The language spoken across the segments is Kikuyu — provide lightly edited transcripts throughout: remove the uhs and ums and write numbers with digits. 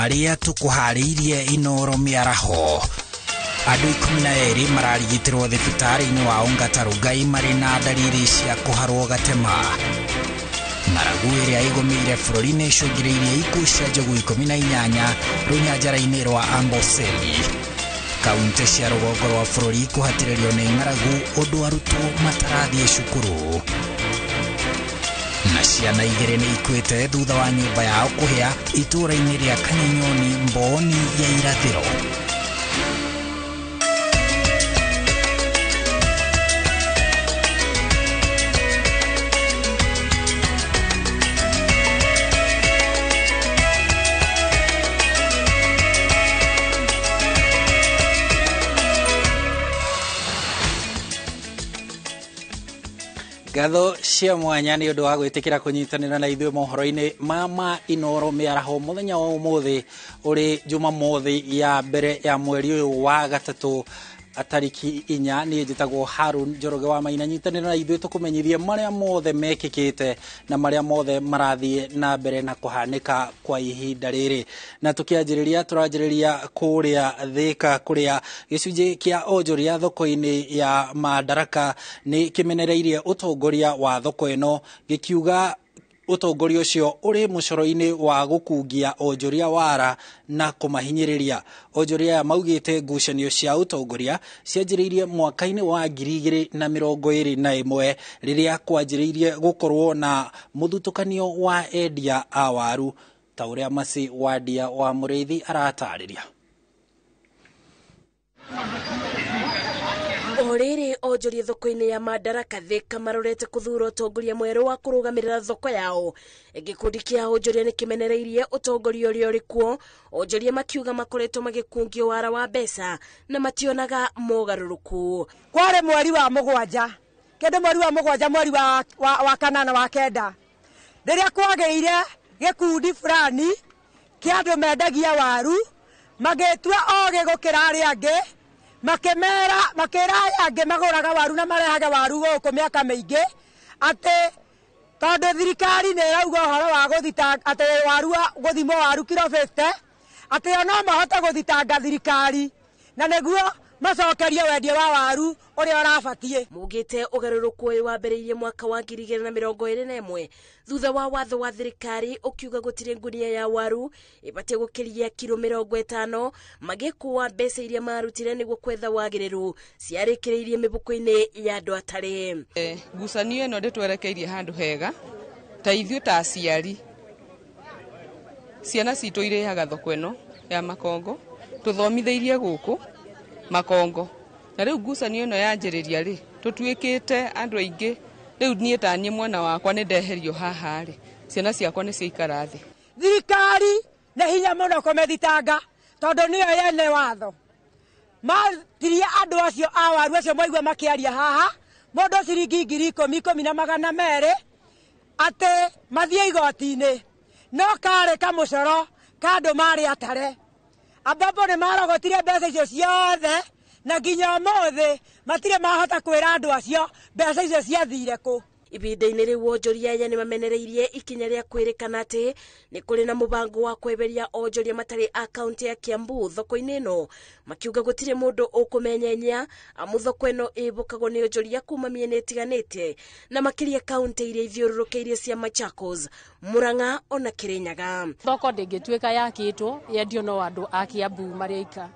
Marĩa tũkũharĩirie Inooro mĩaraho. Andũ 12 mararigitĩrwo thibitarĩ-inĩ wa Ongata Rongai marĩ na ndariri cia kũharwo gatema. Ng'aragu ĩrĩa ĩgũmĩire bũrũri nĩ ĩcũngĩrĩirie ikuũ cia njogu 18 rũnyanjara-inĩ rwa Amboseli. Kaunti cia rũgongo rwa bũrũri kũhatĩrĩrio nĩ ng'aragu ũndũ arutwo matarathiĩ cukuru. Na ciana 2 nĩ ikuĩte thutha wa nyũmba yao kũhĩa itũũra-inĩ rĩa Kanyenyoni, Mbooni ya Irathĩro. Ngatho cia mwanya nĩ ũndũ wa gwĩtĩkĩra kũnyitanĩra na ithuĩ mohoro-inĩ ma Inooro mĩaraho mũthenya wa ũmũthĩ ũrĩ Jumamothi ya mbere ya mweri ũyũ wa gatatũ tariki 4. Niĩ njĩtagwo Harun Njoroge wa Maina. Nyitanĩra na ithuĩ tũkũmenyithie marĩa mothe mekĩkĩte na marĩa mothe marathiĩ na mbere na kũhanĩka kwa ihinda rĩrĩ. Na tũkĩanjĩrĩria tũranjĩrĩria kũrĩa Thĩka kũrĩa gĩcunjĩ kĩa onjoria thoko-inĩ ya Madaraka nĩ kĩmenereirie ũtongoria wa thoko ĩno gĩkiuga ũtongoria ũcio ũrĩ mũcoro-inĩ wa gũkungia onjoria wara na kũmahinyĩrĩria. Onjoria aya maugĩte ngucanio cia ũtongoria cianjĩrĩirie mwaka-inĩ wa 2021 rĩrĩa kwanjĩrĩirie gũkorwo na mũthutũkanio wa endia a waru ta ũrĩa Mercy Wandia wa Mũrĩithi aratarĩria. O rĩrĩ onjoria thoko-inĩ ya Madaraka Thĩka marorete kũthura ũtongoria mwerũ wa kũrũgamĩrĩra thoko yao. Gĩkundi kĩa onjoria nĩ kĩmenereirie ũtongoria ũrĩa ũrĩ kuo. Onjoria makiuga makoretwo magĩkungio wara wa mbeca na mationaga mogarũrũku. Kwarĩ mweri wa mũgwanja, kĩndũ mweri wa mũgwanja, mweri wa kanana wa kenda, rĩrĩa kwagĩire gĩkundi fulani kĩa andũ mendagia waru magĩtua ogĩ gũkĩra arĩa angĩ, makĩmera makĩra aya angĩ magũraga waru na marehage waru gũkũ mĩaka mĩingĩ atĩ tondũ thirikari nĩ ĩrauga ũhoro wa gũthitanga atĩ waru gũthimwo waru kiro 50 atĩ o no mahote gũthitanga thirikari na nĩguo macokerie wendia wa waru ũrĩa ũrabatiĩ. Mugĩte ũgarũrũku ũyũ wambĩrĩirie mwaka wa 2021 thutha wa watho wa thirikari ũkiuga gũtirĩ ngunia ya waru ĩbatiĩ gũkĩria kiro 50, magĩkũa mbeca iria marutire nĩguo kwetha wagĩrĩru ciarĩkĩrĩirie mĩbuko-inĩ ya andũ atarĩ. Ngucanio ĩno ndĩtwerekeirie handũ hega ta ithuĩ ta aciari, ciana citũ irĩhaga thoko ĩno ya Makongo, tũthomithĩirie gũkũ Makongo, na rĩu ngucanio ĩno yanjĩrĩria rĩ tũtuĩkĩte andũ aingĩ. Rĩu niĩ ta niĩ mwena wakwa nĩ ndeherio haha rĩ, ciana ciakwa nĩ ciaikara thĩ. Thirikari nĩ hinya mũno kũmĩthitanga tondũ nĩyo yene watho. Matirie andũ acio a waru acio mwaigua makĩaria haha mũndũ ciringi 10,000 10,200 atĩ mathiĩ igoti-inĩ, no karĩ kamũcoro ka andũ marĩ atare. Ambapo nĩ marogotire mbeca icio ciothe na nginya ũmũthĩ matirĩ mahota kwĩra andũ acio mbeca icio ciathire kũ. Ihinda-inĩ rĩu onjoria aya nĩ mamenereirie ikinya rĩa kwĩrĩkana atĩ nĩ kũrĩ na mũbango wa kweheria onjoria matarĩ a kaunti ya Kiambu thoko-inĩ ĩno, makiuga gũtirĩ mũndũ ũkũmenyenya amu thoko ĩno ĩbũkagwo nĩ onjoria kuma mĩena ĩtiganĩte na makĩria kaunti iria ithiũrũrũkĩirie cia Machakos, Murang'a ona Kirinyaga. Thoko ndĩngĩtuĩka yakĩtwo yendio no andũ a Kiambu marĩ aika,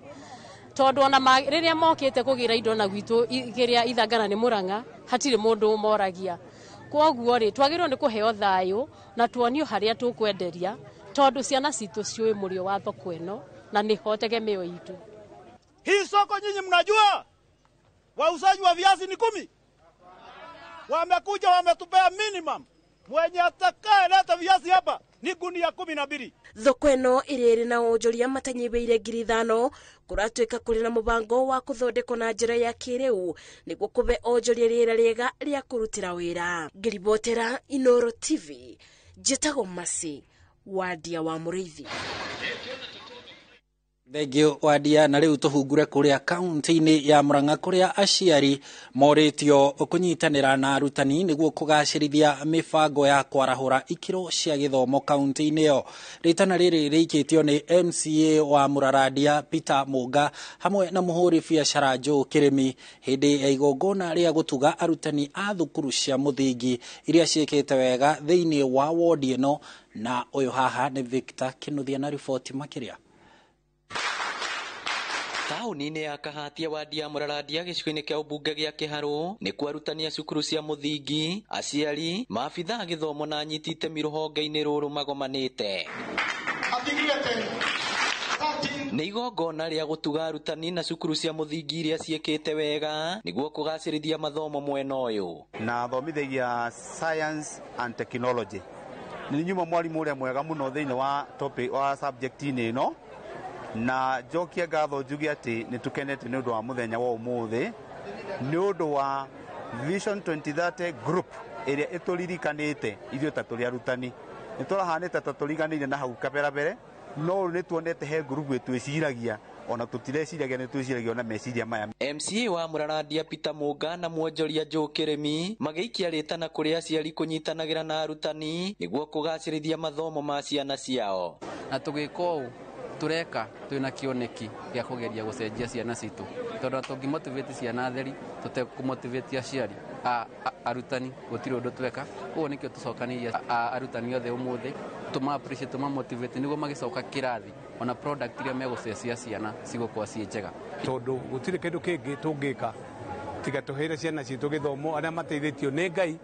tondũ ona rĩrĩa mokĩte kũgĩra indo na gwitũ kĩrĩa Ithangana nĩ Murang'a hatirĩ mũndũ ũmoragia. Kwoguo rĩ twagĩrĩirwo nĩ kũheo thayũ na tuonio harĩa tũkwenderia tondũ ciana citũ ciũĩ mũrĩo wa thoko ĩno na nĩho tegemeo itũ. Hii soko nyinyi mnajua wauzaji wa viazi ni 10 wamekuja wametupea minimum, mwenye atakayeleta viazi hapa ni gunia 12. Thoko ĩno ĩrĩa ĩrĩ na onjoria matanyihĩire 5,000 kũratuĩka kũrĩ na mũbango wa kũthondekwo na njĩra ya kĩrĩu nĩguo kũhe onjoria rĩera rĩega rĩa kũrutĩra wĩra. Ngĩribotera Inooro TV, njĩtagwo Mercy Wandia wa Mũrĩithi. Thengio Wadia. Na rĩu tũhungure kũrĩa kaunti-inĩ ya Murang'a kũrĩa aciari morĩtio kũnyitanĩra na arutani nĩguo kũgacĩrithia mĩbango ya kwarahũra ikĩro cia gĩthomo kaunti-inĩ ĩyo. Rĩtana rĩrĩ rĩikĩtio nĩ MCA wa Mũrarandia Peter Mũnga hamwe na mũhũri biacara Joe Kĩrĩmi hĩndĩ ya igongona rĩa gũtuga arutani a thukuru cia mũthingi iria ciĩkĩte wega thĩinĩ wa wodi ĩno. Na ũyũ haha nĩ Victor Kĩnuthia na riboti makĩria. Taũni-inĩ ya Kahatia wadi ya Mũrarandia gĩcigo-inĩ kĩa ũmbunge gĩa Kĩharũ nĩkuo arutani a cukuru cia mũthingi, aciari, maabithaa a gĩthomo na anyiti itemi rũhonge-inĩ rũrũ magomanĩte. Nĩ igongona rĩa gũtuga arutani na cukuru cia mũthingi iria ciĩkĩte wega nĩguo kũgacĩrithia mathomo mwena ũyũ. Na thomithagia science and technology. Nĩ nyuma mwarimũ ũrĩa mwega mũno thĩinĩ wa topic wa subject-inĩ ĩno, na njokie ngatho njuge atĩ nĩ tũkenete nĩ ũndũ wa mũthenya wa ũmũthĩ nĩ ũndũ wa Vision 2030 group ĩrĩa ĩtũririkanĩte ithuĩ ta tũrĩ arutani. Nĩ tũrahanĩte ta tũriganĩire na hau kabera mbere, no rĩu nĩ tuonete he group ĩtwĩciragia, ona tũtireciragia nĩ twĩciragia ona meciria maya. MCA wa Mũrarandia Peter Mũnga na mwonjoria Joe Kĩrĩmi magĩikia rĩtana kũrĩ aciari kũnyitanagĩra na arutani nĩguo kũgacĩrithia mathomo ma ciana ciao. Na tũgĩka ũũ tũreka twĩna kĩoneki gĩa kũgeria gũcenjia ciana citũ, tondũ tũngĩmotivate ciana theri tũtekũmotivate aciari arutani gũtirĩ ũndũ tweka. Koguo nĩkĩo tũcokanĩirie arutani othe ũmũthĩ tũma appreciate tũma motivate nĩguo magĩcoka kĩrathi ona product iria megũcecia ciana cigũkorwo ciĩ njega. Tondũ gũtirĩ kĩndũ kĩngĩ tũngĩka tiga tũheire ciana citũ gĩthomo, arĩa mateithĩtio nĩ Ngai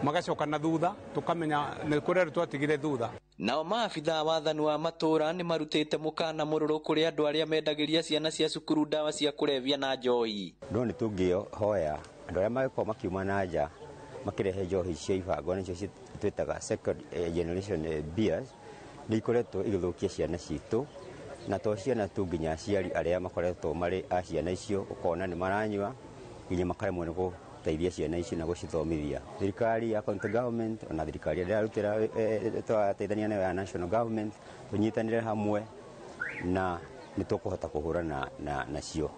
magacoka na thutha, tũkamenya nĩ kũrĩa twatigire thutha. Nao maabithaa wathani wa matũra nĩ marutĩte mũkana mũrũrũ kũrĩ andũ arĩa mendagĩria ciana cia cukuru ndawa cia kũrebia na njohi. No nĩ tũngĩhoya andũ arĩa mangĩkorwo makiuma na nja makĩrehe njohi cia ibango nĩcio twĩtaga second generation beers, nĩ ikoretwo igĩthũkia ciana citũ, na to ciana tu nginya aciari arĩa makoretwo marĩ a ciana icio ũkona nĩ maranyua nginya makaremwo nĩ gũteithia ciana icio na gũcithomithia. Thirikari ya county government ona thirikari ĩrĩa ĩrarutĩra tũrateithania nayo ya national government tũnyitanĩre hamwe na nĩ tũkũhota kũhũrana nacio.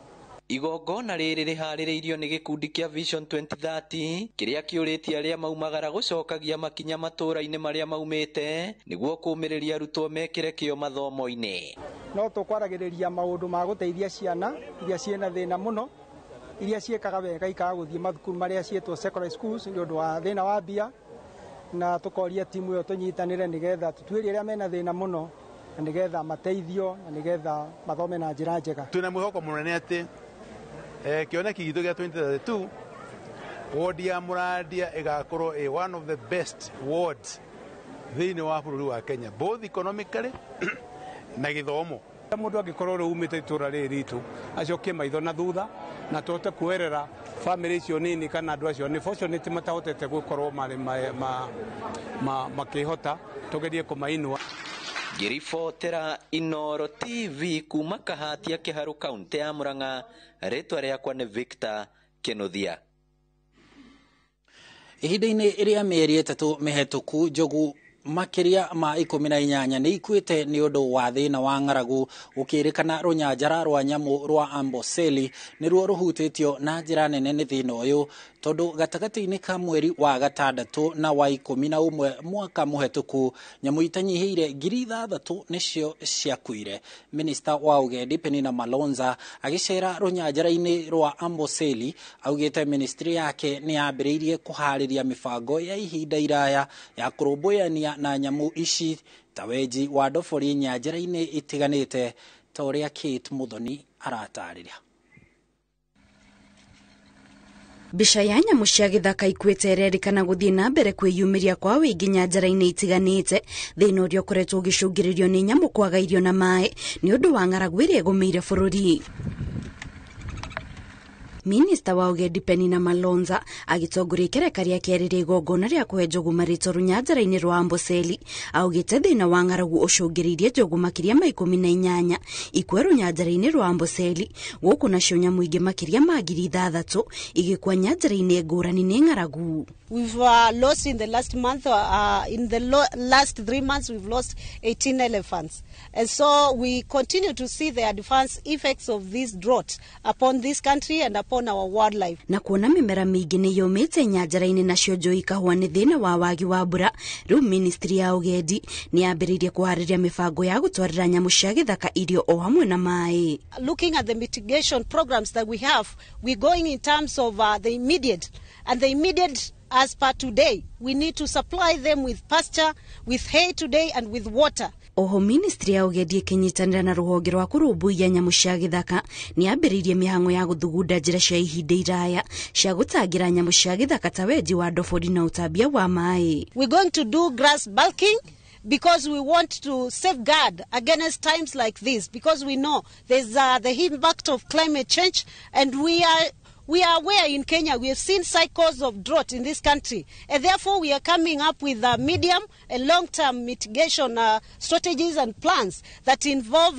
Igongona rĩrĩ rĩharĩrĩirio nĩ gĩkundi kĩa Vision 2030 kĩrĩa kĩũrĩtie arĩa maumagara gũcokagia makinya matũũra-inĩ marĩa maumĩte nĩguo kũũmĩrĩria arutwo mekĩre kĩo mathomo-inĩ. No tũkwaragĩrĩria maũndũ ma gũteithia ciana iria ciĩna thĩna mũno, iria ciĩkaga wega ikaga gũthiĩ mathukuru marĩa ciĩtwo secondary schools nĩ ũndũ wa thĩna wa mbia, na tũkoria timu ĩyo tũnyitanĩre nĩgetha tũtuĩrie arĩa mena thĩna mũno na nĩgetha mateithio na nĩgetha mathome na njĩra njega. Twĩna mwĩhoko mũnene atĩ kĩoneki gitũ gĩa 2032 wodi ya Mũrandia ĩgakorwo ĩ one of the best wards thĩinĩ wa bũrũri wa Kenya, both economically na gĩthomo. Mũndũ angĩkorwo rĩu umĩte itũũra rĩrĩ ritũ acokie maitho na thutha na tũhote kuoerera bamĩrĩ icio nini kana andũ acio unfortunately matahotete gũkorwo marĩ makĩhota, tũgerie kũmainua. Ngĩribotera Inooro TV kuma Kahatia Kĩharũ kaunti ya Murang'a, rĩtwa rĩakwa nĩ Victor Kĩnuthia. Ihinda-inĩ rĩa mĩeri 3 mĩhetũku, njogu makĩria ma 18 nĩ ikuĩte nĩ ũndũ wa thĩna wa ng'aragu, gũkĩrĩkana rũnyanjara rwa nyamũ rwa Amboseli nĩruo rũhutĩtio na njĩra nene nĩ thĩna ũyũ, tondũ gatagatĩ-inĩ ka mweri wa 6 na wa 11 mwaka mũhetũku nyamũ itanyihĩire 6,000 nĩcio ciakuire. Minista wa Ũgendi Penina Malonza agĩcera rũnyanjara-inĩ rwa Amboseli augĩte ministry yake nĩ yambĩrĩirie kũharĩria mĩbango ya ihinda iraya ya kũrũmbũyania na nyamũ ici ta wenji wa ndobori nyanjara-inĩ itiganĩte, ta ũrĩa Kate Muthoni aratarĩria. Mbica ya nyamũ cia gĩthaka ikuĩte ĩrerĩkana gũthiĩ na mbere kwĩyumĩria kwa wĩingĩ nyanjara-inĩ itiganĩte, thĩna ũrĩa ũkoretwo ũgĩcũngĩrĩrio nĩ nyamũ kwaga irio na maĩ nĩ ũndũ wa ng'aragu ĩrĩa ĩgũmĩire bũrũri. Minista wa Ũgendi Penina Malonza agĩtongoria ikereka rĩa kerĩ rĩa igongona rĩa kũhe njogu marĩtwa rũnyanjara-inĩ rwa Amboseli augĩte thĩna wa ng'aragu ũcũngĩrĩirie njogu makĩria ma 18 ikue rũnyanjara-inĩ rwa Amboseli, gũkũ nacio nyamũ ingĩ makĩria ma 6,000 igĩkua nyanjara-inĩ ngũrani nĩ ng'aragu. We've lost in the last month, in the last 3 months, we've lost 18 elephants. And so we continue to see the adverse effects of this drought upon this country and upon our wildlife. Na kuona mĩmera mĩingĩ nĩ yũmĩte nyanjara-inĩ nacio njũĩ ikahũa nĩ thĩna wa wagi wa mbura, rĩu ministry ya ũgendi nĩ yambĩrĩirie kũharĩria mĩbango ya gũtwarĩra nyamũ cia gĩthaka irio o hamwe na maĩ. Looking at the mitigation programs that we have, we're going in terms of the immediate, and the immediate as per today, we need to supply them with pasture, with hay today and with water. Oho ministry ya ũgendi ĩkĩnyitanĩra na rũhonge rwa kũrũmbũiya nyamũ cia gĩthaka nĩ yambĩrĩirie mĩhang'o ya gũthugunda njĩra cia ihinda iraya cia gũtangĩra nyamũ cia gĩthaka ta wenji wa ndobori na ũtambia wa maĩ. We're going to do grass bulking because we want to safeguard against times like this, because we know there's the impact of climate change, and we are aware in Kenya we have seen cycles of drought in this country, and therefore we are coming up with a medium and long-term mitigation strategies and plans that involve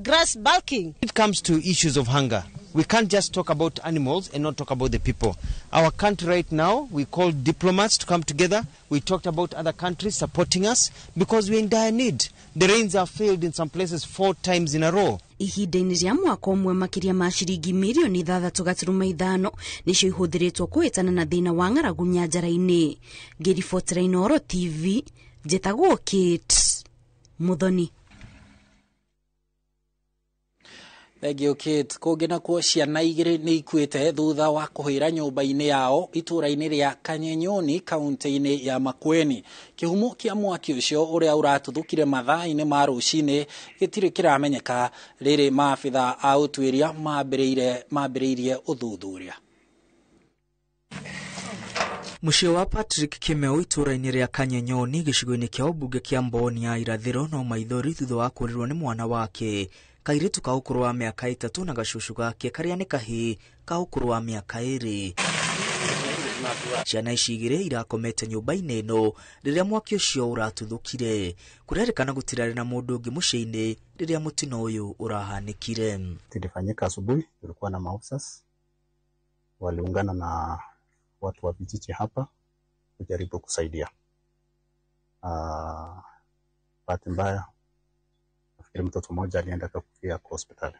grass bulking. When it comes to issues of hunger, we can't just talk about animals and not talk about the people. Our country right now, we called diplomats to come together. We talked about other countries supporting us because we're in dire need. The rains have failed in some places 4 times in a row. Ihinda-inĩ rĩa mwaka ũmwe makĩria ma ciringi mirioni 6.5 nĩcio ihũthĩrĩtwo kũhĩtana na thĩna wa ng'aragu nyanjara-inĩ. Ngĩribotera Inooro TV, njĩtagwo Kate Muthoni. Thank you, Kate. Kũngĩ nakuo ciana igĩrĩ nĩ ikuĩte thutha wa kũhĩra nyũmba-inĩ yao itũũra-inĩ rĩa Kanyenyoni kaunti-inĩ ya Makueni. Kĩhumo kĩa mwaki ũcio ũrĩa ũratuthũkire mathaa-inĩ ma rũcinĩ gĩtirĩ kĩramenyeka rĩrĩ maabitha a ũtuĩria mambĩrĩirie ũthuthuria. Mũciĩ wa Patrick Kimeu itũũra-inĩ rĩa Kanyenyoni gĩcigo-inĩ kĩa ũmbunge kĩa Mboni ya irathĩro no maithori thutha wa kũũrĩrwo nĩ mwana wake kairĩtu ka ũkũrũ wa mĩaka 3 na gacucu gake karĩa nĩ kahĩĩ ka ũkũrũ wa mĩaka 2. Ciana ici igĩrĩ irakomete nyũmba-inĩ ĩno rĩrĩa mwaki ũcio ũratuthũkire. Kũrerĩkana gũtirarĩ na mũndũ ũngĩ mũciĩ-inĩ rĩrĩa mũtino ũyũ ũrahanĩkire. Ilifanyika asubuhi, tulikuwa na maofisa waliungana na watu wa vijiji hapa kujaribu kusaidia. Bahati mbaya nafikiri mtoto mmoja alienda kufia kwa hospitali,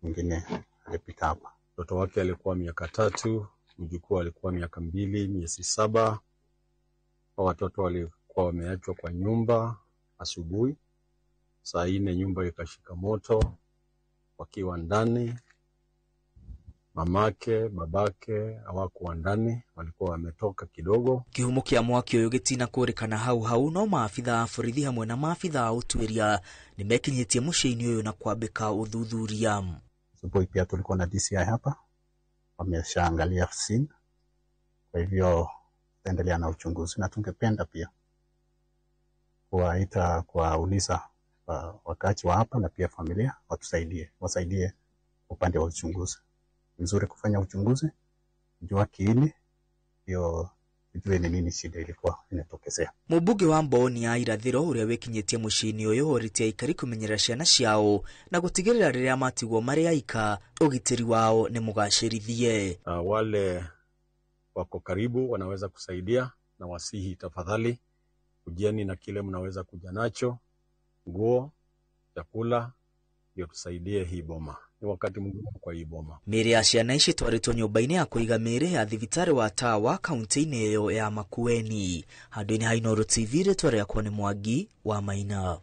mwingine alipita hapa. Mtoto wake alikuwa miaka 3, mjukuu alikuwa miaka 2, miezi 7. Watoto walikuwa wameachwa kwa nyumba asubuhi saa 4, nyumba ikashika moto wakiwa ndani. Mamake, babake hawakuwa ndani, walikuwa wametoka kidogo. Kĩhumo kĩa mwaki ũyũ gĩtinakũrĩkana hau hau, no maabitha a borithi hamwe na maabitha a ũtuĩria nĩmekinyĩtie mũciĩ-inĩ ũyũ na kwambĩka ũthuthuria. Asubuhi pia tulikuwa na DCI hapa, wameshaangalia scene, kwa hivyo tutaendelea na uchunguzi, na tungependa pia kuwaita, kuwauliza wakaaji wa hapa na pia familia watusaidie, wasaidie upande wa uchunguzi. Nzuri kufanya uchunguzi, jua kiini, ndio tujue ni nini shida ilikuwa inatokezea. Mũmbunge wa Mboni ya irathĩro ũrĩa wĩkinyĩtie mũciĩ-inĩ ũyũ orĩtie aikari kũmenyerera ciana ciao na gũtigĩrĩra rĩrĩa matigwo marĩ aika ũgitĩri wao nĩ mũgacĩrithie. Wale wako karibu wanaweza kusaidia, na wasihi tafadhali kujeni na kile mnaweza kuja nacho, nguo, chakula, ndio tusaidie hii boma. Ni wakati mgumu kwa hii boma. Mĩĩrĩ ya ciana ici ĩtwarĩtwo nyũmba-inĩ ya kũiga mĩĩrĩ ya thibitarĩ wa Tawa kaunti-inĩ ĩyo ya Makueni. Handũ-inĩ ha Inooro TV, rĩtwa rĩakwa nĩ Mwangi wa Maina.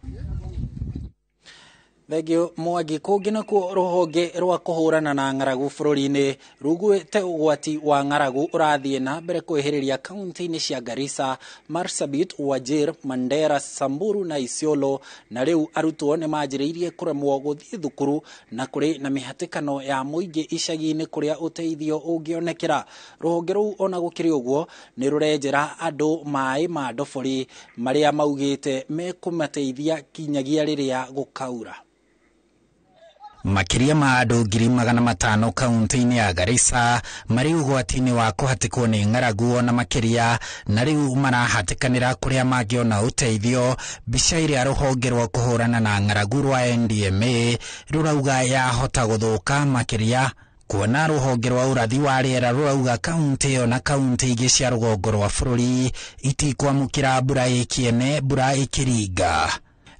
Thengio Mwangi. Kũngĩ nakuo rũhonge rwa kũhũrana na ng'aragu bũrũri-inĩ rugwĩte ũgwati wa ng'aragu ũrathiĩ na mbere kwĩhĩrĩria kaunti-inĩ cia Garissa, Marsabit, Wajir, Mandera, Samburu na Isiolo, na rĩu arutwo nĩ manjĩrĩirie kũremwo gũthiĩ thukuru na kũrĩ na mĩhatĩkano ya mũingĩ icagi-inĩ kũrĩa ũteithio ũngĩonekera. Rũhonge rũu ona gũkĩrĩ ũguo nĩ rũrenjera andũ maĩ ma ndobori marĩa maugĩte mekũmateithia kinyagia rĩrĩa gũkaura. Makĩria ma andũ 500,000 kaunti-inĩ ya Garissa marĩ ũgwati-inĩ wa kũhatĩkwo nĩ ng'aragu ona makĩria, na rĩu marahatĩkanĩra kũrĩa mangĩona ũteithio. Mbica ĩrĩa rũhonge rwa kũhũrana na ng'aragu rwa NDMA rũrauga yahota gũthũka makĩria Kuona rũhonge rwa ũrathi wa rĩera rũrauga kaunti ĩyo na kaunti ingĩ cia rũgongo rwa bũrũri itikwamũkĩra mbura ĩkĩene mbura ĩkĩringa.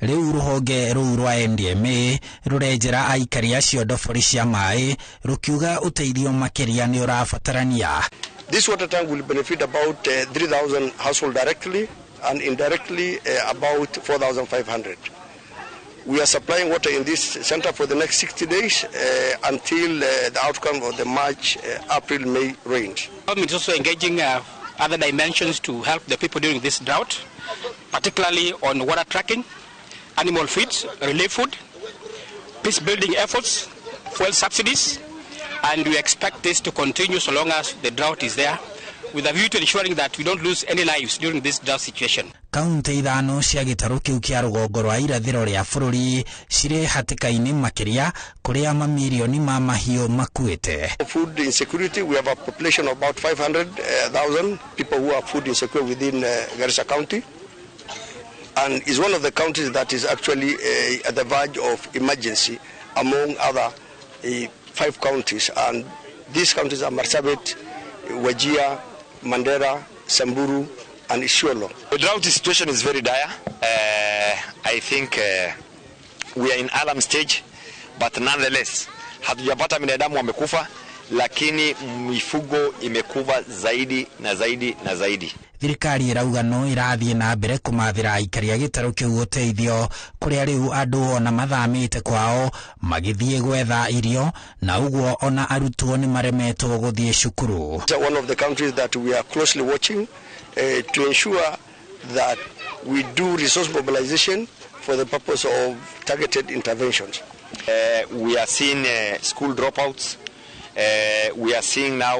Rĩu rũhonge rũu rwa NDMA rũrenjera aikari acio ndobori cia maĩ rũkiuga ũteithio makĩria nĩ ũrabatarania. This water tank will benefit about 3,000 households directly and indirectly about 4,500. We are supplying water in this center for the next 60 days until the outcome of the March, April, May rains. Government is also engaging other dimensions to help the people during this drought, particularly on water tracking, animal feeds, relief food, peace building efforts, fuel subsidies, and we expect this to continue so long as the drought is there, with a view to ensuring that we don't lose any lives during this drought situation. Kaunti ithano cia gĩtarũ kĩu kĩa rũgongo rwa irathĩro rĩa bũrũri cirĩ hatĩka-inĩ makĩria kũrĩa mamirioni ma mahiũ makuĩte. Food insecurity, we have a population of about 500,000 people who are food insecure within Garissa County, and is one of the counties that is actually at the verge of emergency among other 5 counties, and these counties are Marsabit, Wajir, Mandera, Samburu, and Isiolo. The drought situation is very dire. I think we are in alarm stage, but nonetheless hatujapata binadamu wamekufa, lakini mifugo imekufa zaidi na zaidi na zaidi. Thirikari ĩrauga no ĩrathiĩ na mbere kũmathĩra aikari a gĩtarũ kĩu ũteithio kũrĩa rĩu andũ ona mathamĩte kwao magĩthiĩ gwetha irio, na ũguo ona arutwo nĩ maremetwo gũthiĩ cukuru. One of the countries that we are closely watching to ensure that we do resource mobilization for the purpose of targeted interventions. We are seeing school dropouts. We are seeing now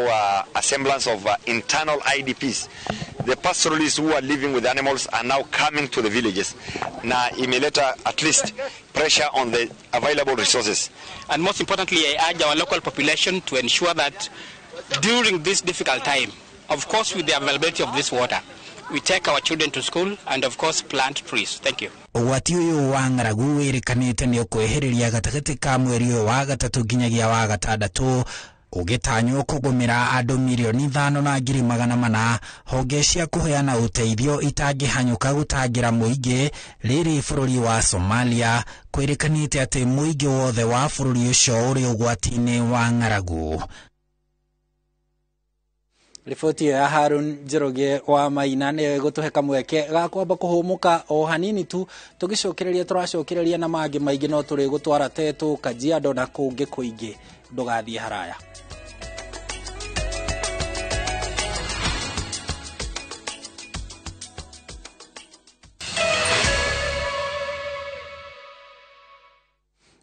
a semblance of internal IDPs. The pastoralists who are living with animals are now coming to the villages. Na imeleta at least pressure on the available resources. And most importantly, I urge our local population to ensure that during this difficult time, of course with the availability of this water, we take our children to school and of course plant trees. Thank you. Ũgwati ũyũ wa ng'aragu wĩrĩkanĩte nĩ ũkwĩhĩrĩria gatagatĩ ka mweri ũyũ wa gatatũ nginyagia wa gatandatũ, ũgĩtanywo kũgũmĩra andũ 5,400,000 honge cia kũheana ũteithio itangĩhanyũka gũtangĩra mũingĩ. Rĩrĩ bũrũri wa Somalia kwĩrĩkanĩte atĩ mũingĩ wothe wa bũrũri ũcio ũrĩ ũgwati-inĩ wa ng'aragu. Riboti ya Harun Njoroge wa Maina nĩyo ĩgũtũhe kamweke ga kwamba kũhũmũka o hanini tu, tũgĩcokereria tũracokereria na mangĩ maingĩ no tũrĩgũtwara Tetu, Kajiado na kũngĩ kũingĩ. Ndũgathiĩ haraya.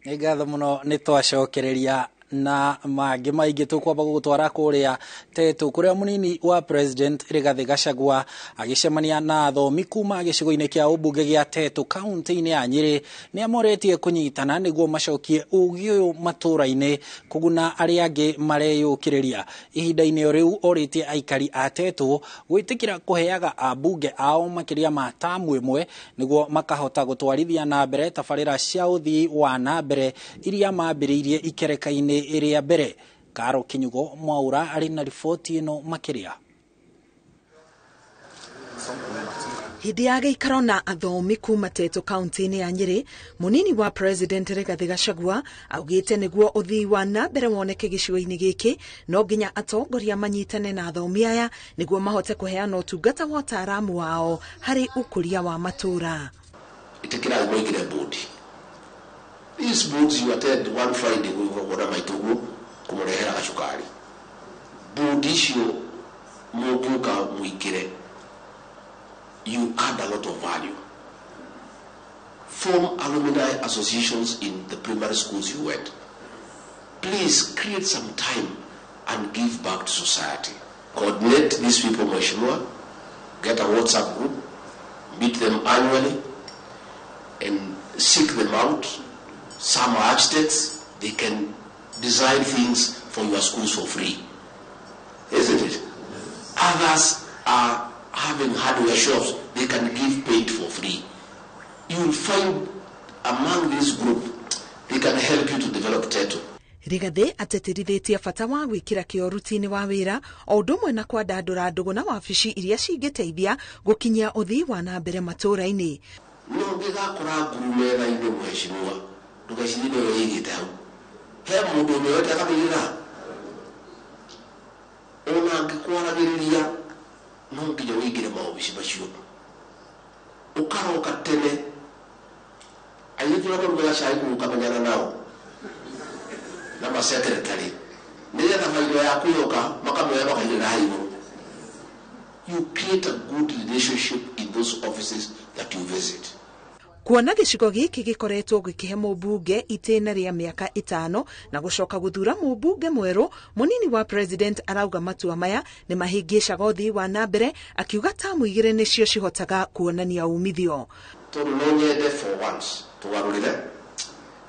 Nĩ ngatho mũno nĩ twacokereria na mangĩ maingĩ tũkwamba gũgũtwara kũrĩa Tetu kũrĩa mũnini wa President Rigathi Gachagua agĩcemania na athomi kuma gĩcigo-inĩ kĩa ũmbunge gĩa Tetu kaunti-inĩ ya Nyĩrĩ nĩ amoretie kũnyitana nĩguo macokie ũgĩ ũyũ matũũra-inĩ kũguna arĩa angĩ mareyũkĩrĩria. Ihinda-inĩ o rĩu orĩtie aikari a Tetu gwĩtĩkĩra kũheaga ambunge ao makĩria ma tamu ĩmwe nĩguo makahota gũtwarithia na mbere tabarĩra cia ũthii wa na mbere iria mambĩrĩirie ikereka-inĩ ĩrĩa mbere. Karo Kinyugo Mwaura arĩ na riboti ĩno makĩria. Hĩndĩ ya gĩikaro na athomi kuma Tetu kaunti-inĩ ya Nyĩrĩ, mũnini wa President Rigathi Gachagua augĩte nĩguo ũthii wa na mbere woneke gĩcigo-inĩ gĩkĩ no nginya atongoria manyitane na athomi aya nĩguo mahote kũheana ũtungata wa ũtaaramu wao harĩ ũkũria wa matũũra. Ĩtĩkĩrai mũingĩre board. These boards you attend one Friday gwĩkwo maitũguo kũmũrehera gacukari. Board icio mũngĩũka mũingĩre, you add a lot of value. Form alumni associations in the primary schools you went. Please create some time and give back to society. Coordinate these people, Mheshimiwa. Get a WhatsApp group, meet them annually, and seek them out. Some are architects, they can design things for your schools for free. Isn't it? Others are having hardware shops, they can give paint for free. You will find among this group, they can help you to develop Tetu. Rigathi ateterithitie bata wa gwikira kĩo ruti-inĩ wa wĩra o ũndũ ũmwe na kwandandũra ndũgũ na wabici iria cingĩteithia gũkinyia ũthii wa na mbere matũũra-inĩ. No ũngĩgakora nguru metha-inĩ mheshimiwa, ndũgecirie nĩwe wĩigĩte hau. He mũndũ ũmĩoete akamĩigĩrĩra ona angĩkwaragĩrĩria no nginya ũingĩre maobici macio ũkaroka tene airĩtu arĩa marugaga cai kũu ũkamenyana nao na masekretary nĩgetha bairo yaku yoka makamĩoya makaigĩrĩra hau igũrũ. You create a good relationship in those offices that you visit. Kuona gĩcigo gĩkĩ gĩkoretwo gĩkĩhe mũmbunge itĩna rĩa mĩaka 5 na gũcoka gũthura mũmbunge mwerũ, mũnini wa president arauga matua maya nĩ mahĩngĩcaga ũthii wa na mbere, akiuga tamu 2 nĩcio cihotaga kuonania umithio. Tondũ no nyende for once tũgarũrĩre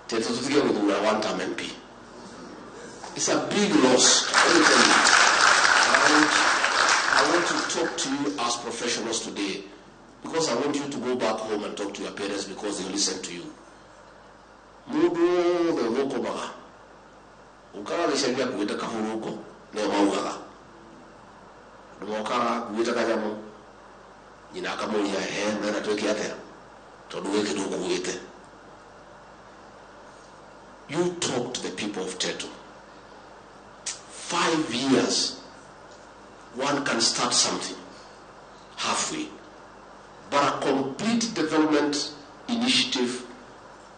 tete tũtige gũthura one term MP. It's a big loss. Let me tell you. I want to talk to you as professionals today, because I want you to go back home and talk to your parents, because they listen to you. Mundu wothe ũthũkũmaga ũkaga gĩcagi akuĩte kahurungo nĩo maugaga andũ mokaga akuĩte kanyamũ nyina akamũria he mena twĩke atĩa tondũ gĩkĩ ndũkuĩte. You talk to the people of Tetu. 5 years one can start something halfway. But a complete development initiative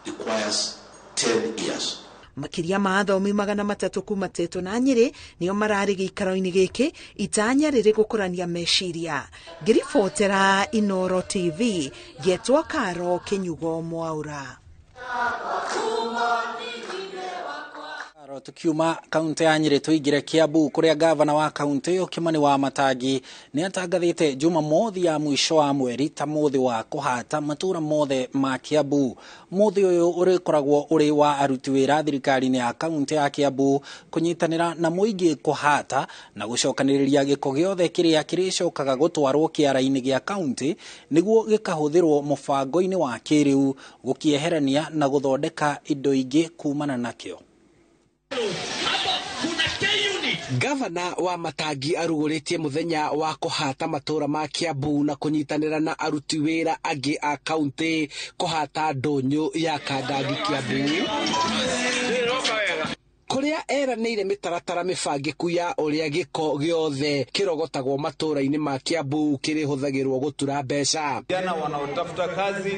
requires 10 years. Makĩria ma athomi 300 kuma Tetu na Nyĩrĩ nĩo mararĩ gĩikaro-inĩ gĩkĩ itanya rĩrĩ gũkũrania meciria. Ngĩribotera Inooro TV ngetwo Karo Kĩnyugo Mwaura. Tukiuma kaunti ya Nyĩrĩ tuingire Kiambu kuria gavana wa kaunti iyo Kimani wa Matangi ni atangathite Jumamothi ya mwisho wa mweri ta muthi wa kuhata matura mothe ma Kiambu. Muthi uyu urikoragwo uri wa aruti wira thirikari-inĩ ya kaunti ya Kiambu kunyitanira na muingi kuhata na gucokaniriria giko giothe kiria kiricokaga gutwarwo kiara-inĩ gia kaunti niguo gikahuthirwo mubango-inĩ wa kiriu gukieherania na guthondeka indo ingi kumana nakio. Gavana wa Matangi arugũrĩtie mũthenya wa kũhata matũra ma Kiambu na kũnyitanĩra na aruti wĩra angĩ a kaunti kũhata ndũnyũ ya Kandangi Kiambu kũrĩa eranĩire mĩtaratara mĩbangĩku ya ũrĩa gĩko gĩothe kĩrogotagwo matũra-inĩ ma Kiambu kĩrĩhũthagĩrwo gũtura mbeca. Vijana wanaotafuta kazi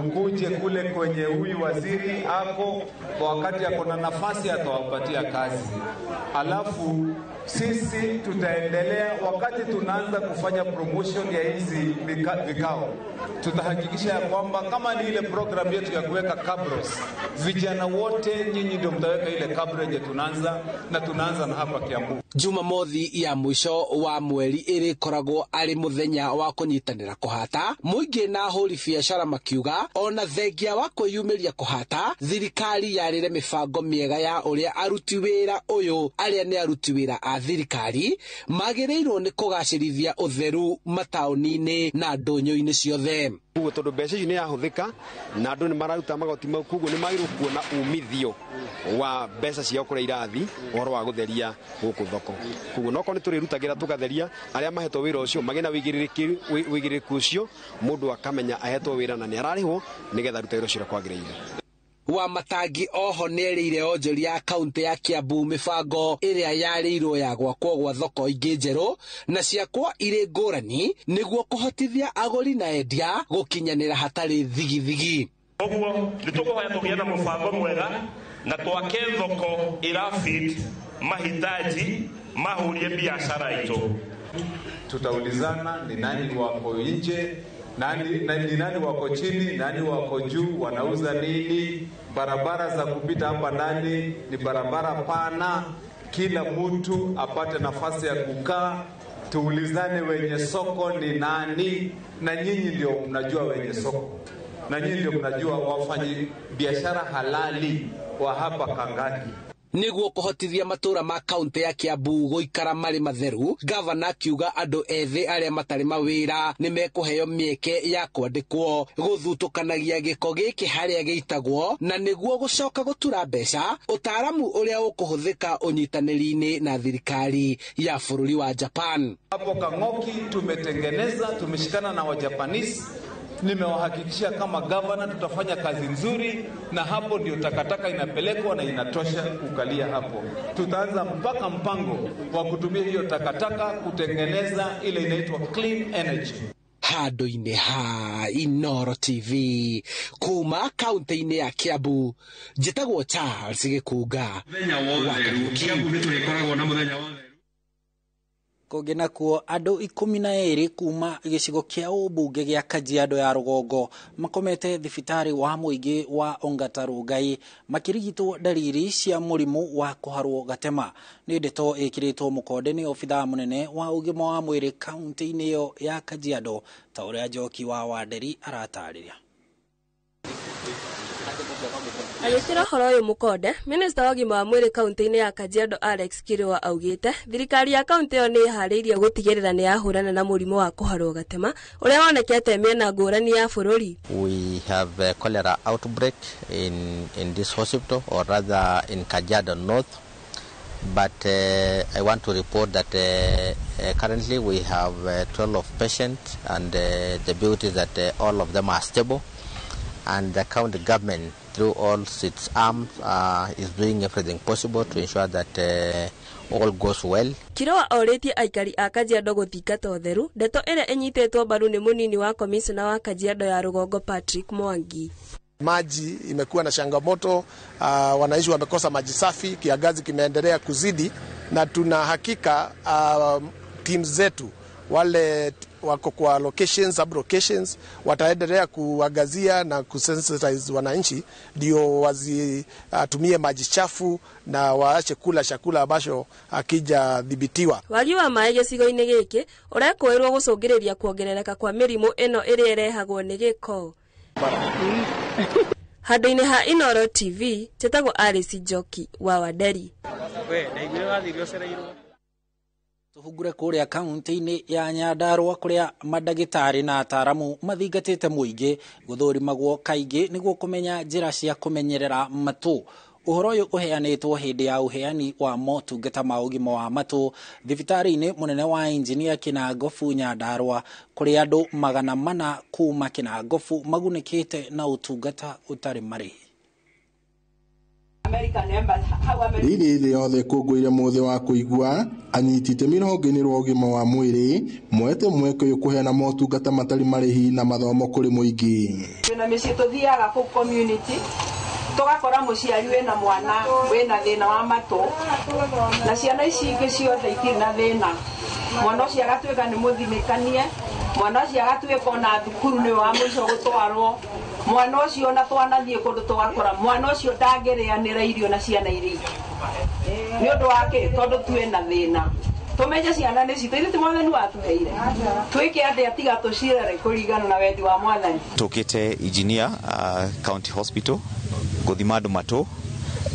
mkuje kule kwenye huyu waziri ako, kwa wakati ako na nafasi atawapatia kazi. Alafu sisi tutaendelea wakati tunaanza kufanya promotion ya hizi vikao, tutahakikisha ya kwamba kama ni ile program yetu ya kuweka cabros, vijana wote nyinyi ndio mtaweka ile cabro yenye tunaanza na tunaanza na hapa Kiambu. Jumamothi ya mwisho wa mweri ĩrĩkoragwo arĩ mũthenya wa kũnyitanĩra kũhata mũingĩ na ahũri biacara makiuga ona thengia wa kwĩyumĩria kũhata thirikari yarĩre mĩbango mĩega ya ũrĩa aruti wĩra ũyũ arĩa nĩ aruti wĩra a thirikari magĩrĩirwo nĩ kũgacĩrithia ũtheru mataũni-inĩ na ndũnyũ-inĩ ciothe. Koguo tondũ mbeca ici nĩ yahũthĩka na andũ nĩ mararuta magoti mau, koguo nĩ magĩrĩirwo kuona umithio wa mbeca ciao kũrĩa irathi ũhoro wa gũtheria gũkũ thoko. Koguo nokorwo nĩ tũrĩrutagĩra tũgatheria, arĩa mahetwo wĩra ũcio magĩe na wĩigĩrĩrĩki ũcio, mũndũ akamenya ahetwo wĩra na nĩ ararĩhwo nĩgetha arute wĩra ũcio ũrĩa kwagĩrĩire. Wa Matangi oho nĩerĩire onjoria a kaunti ya Kiambu mĩbango ĩrĩa yarĩirwo ya gwakwo gwa thoko ingĩ njerũ na ciakwo irĩ ngũrani nĩguo kũhotithia agũri na endia gũkinyanĩra hatarĩ thigithigi. Ũguo nĩtũkũhoya tũgĩe na mũbango mwega na twake thoko ĩrafit mahitaji mahurie biashara itũ. Tutaulizana ni nani wako nje, ni nani wako chini, nani wako juu, wanauza nini. Barabara za kupita hapa ndani ni barabara pana, kila mtu apate nafasi ya kukaa. Tuulizane wenye soko ni nani, na nyinyi ndio mnajua wenye soko, na nyinyi ndio mnajua wafanyi biashara halali wa hapa Kangani. Nĩguo kũhotithia matũũra ma kaunti ya Kiambu gũikara marĩ matheru, gavana akiuga andũ ethĩ arĩa matarĩ mawĩra nĩ mekũheo mĩeke ya kwandĩkwo gũthutũkanagia gĩko gĩkĩ harĩa gĩitagwo, na nĩguo gũcoka gũtura mbeca, ũtaaramu ũrĩa ũkũhũthĩka ũnyitanĩri-inĩ na thirikari ya bũrũri wa Japan. Hapo Kang'oki tumetengeneza, tumeshikana na Wajapanese. Nimewahakikishia kama gavana tutafanya kazi nzuri, na hapo ndio takataka inapelekwa na inatosha kukalia hapo. Tutaanza mpaka mpango wa kutumia hiyo takataka kutengeneza ile inaitwa clean energy. Handũ-inĩ ha Inooro TV kuma kaunti-inĩ ya Kiambu, njĩtagwo Charles Gĩkunga. Kũngĩ nakuo andũ 12 kuma gĩcigo kĩa ũmbunge gĩa Kajiado ya rũgongo makomete thibitarĩ wa mũingĩ wa Ongata Rongai makĩrigitwo ndariri cia mũrimũ wa kũharwo gatema. Nĩ ndeto ĩkĩrĩtwo mũkonde nĩ obithaa mũnene wa ũgima wa mwĩrĩ kaunti-inĩ ĩyo ya Kajiado, ta ũrĩa Njoki wa Wanderi aratarĩria. Agĩkĩra ũhoro ũyũ mũkonde, minista wa ũgima wa mwĩrĩ kaunti-inĩ ya Kajiado Alex Kirwa augĩte thirikari ya kaunti ĩyo nĩ ĩharĩirie gũtigĩrĩra nĩ yahũrana na mũrimũ wa kũharwo gatema ũrĩa wonekete mĩena ngũrani ya bũrũri. We have a cholera outbreak in this hospital, or rather in Kajiado North, but I want to report that currently we have 12 patients, and the beauty is that all of them are stable, and the county government through all its arms is doing everything possible to ensure that all goes well. Kirwa orĩtie aikari a Kajiado gũthingata ũtheru, ndeto ĩrĩa ĩnyitĩtwo mbaru nĩ mũnini wa komicona wa Kajiado ya rũgongo Patrick Mwangi. Maji imekuwa na changamoto, wananchi wamekosa maji safi, kiangazi kimeendelea kuzidi, na tuna hakika teams zetu wale wako kwa locations, sub locations wataendelea kuangazia na kusensitize wananchi ndio wasitumie maji chafu na waache kula chakula ambacho hakijadhibitiwa. Wagi wa maĩ gĩcigo-inĩ gĩkĩ ũrekũĩrwo gũcũngĩrĩria kuongerereka kwa mĩrimũ ĩno ĩrĩa ĩrehagwo nĩ gĩko. Handũ-inĩ ha Inooro TV, njĩtagwo Alice Njoki wa Wanderi. Tũhungure kũrĩa kaunti-inĩ ya Nyandarua kũrĩa mandagĩtarĩ na ataaramu mathingatĩte mũingĩ gũthũrimagwo kaingĩ nĩguo kũmenya njĩra cia kũmenyerera matũ. Ũhoro ũyũ ũheanĩtwo hĩndĩ ya ũheani wa motungata ma ũgima wa matũ thibitarĩ-inĩ mũnene wa Injinia Kĩnangobu Nyandarua, kũrĩa andũ 400 kuma Kĩnangobu magunĩkĩte na ũtungata ũtarĩ marĩhi. Rĩrĩ thĩ yothe ĩkũngũĩire mũthĩ wa kũigua, anyiti itemi rũhonge-inĩ rwa ũgima wa mwĩrĩ moete mweke ũyũ kũheana motungata matarĩ marĩhi na mathomo kũrĩ mũingĩ. Twĩna mĩciĩ tũthiaga kũu community tũgakora mũciari wĩna mwana wĩna thĩna wa matũ, na ciana ici ingĩ ciothe itirĩ na thĩna. Mwana ũcio agatuĩka nĩ mũthinĩkanie, mwana ũcio agatuĩka ona thukuru nĩwe wa mũico gũtwarwo, mwana ũcio ona twanathiĩ kũndũ tũgakora mwana ũcio ndangĩrĩanĩra irio na ciana iria ingĩ. Nĩ ũndũ wa kĩ? Tondũ twĩna thĩna. Tũmenye ciana nĩ citũ, ithuĩ ti mwathani watũheire. Twĩke atĩa tiga tũcirere kũringana na wendi wa mwathani. Tũkĩte Engineer County Hospital gũthima andũ matũ,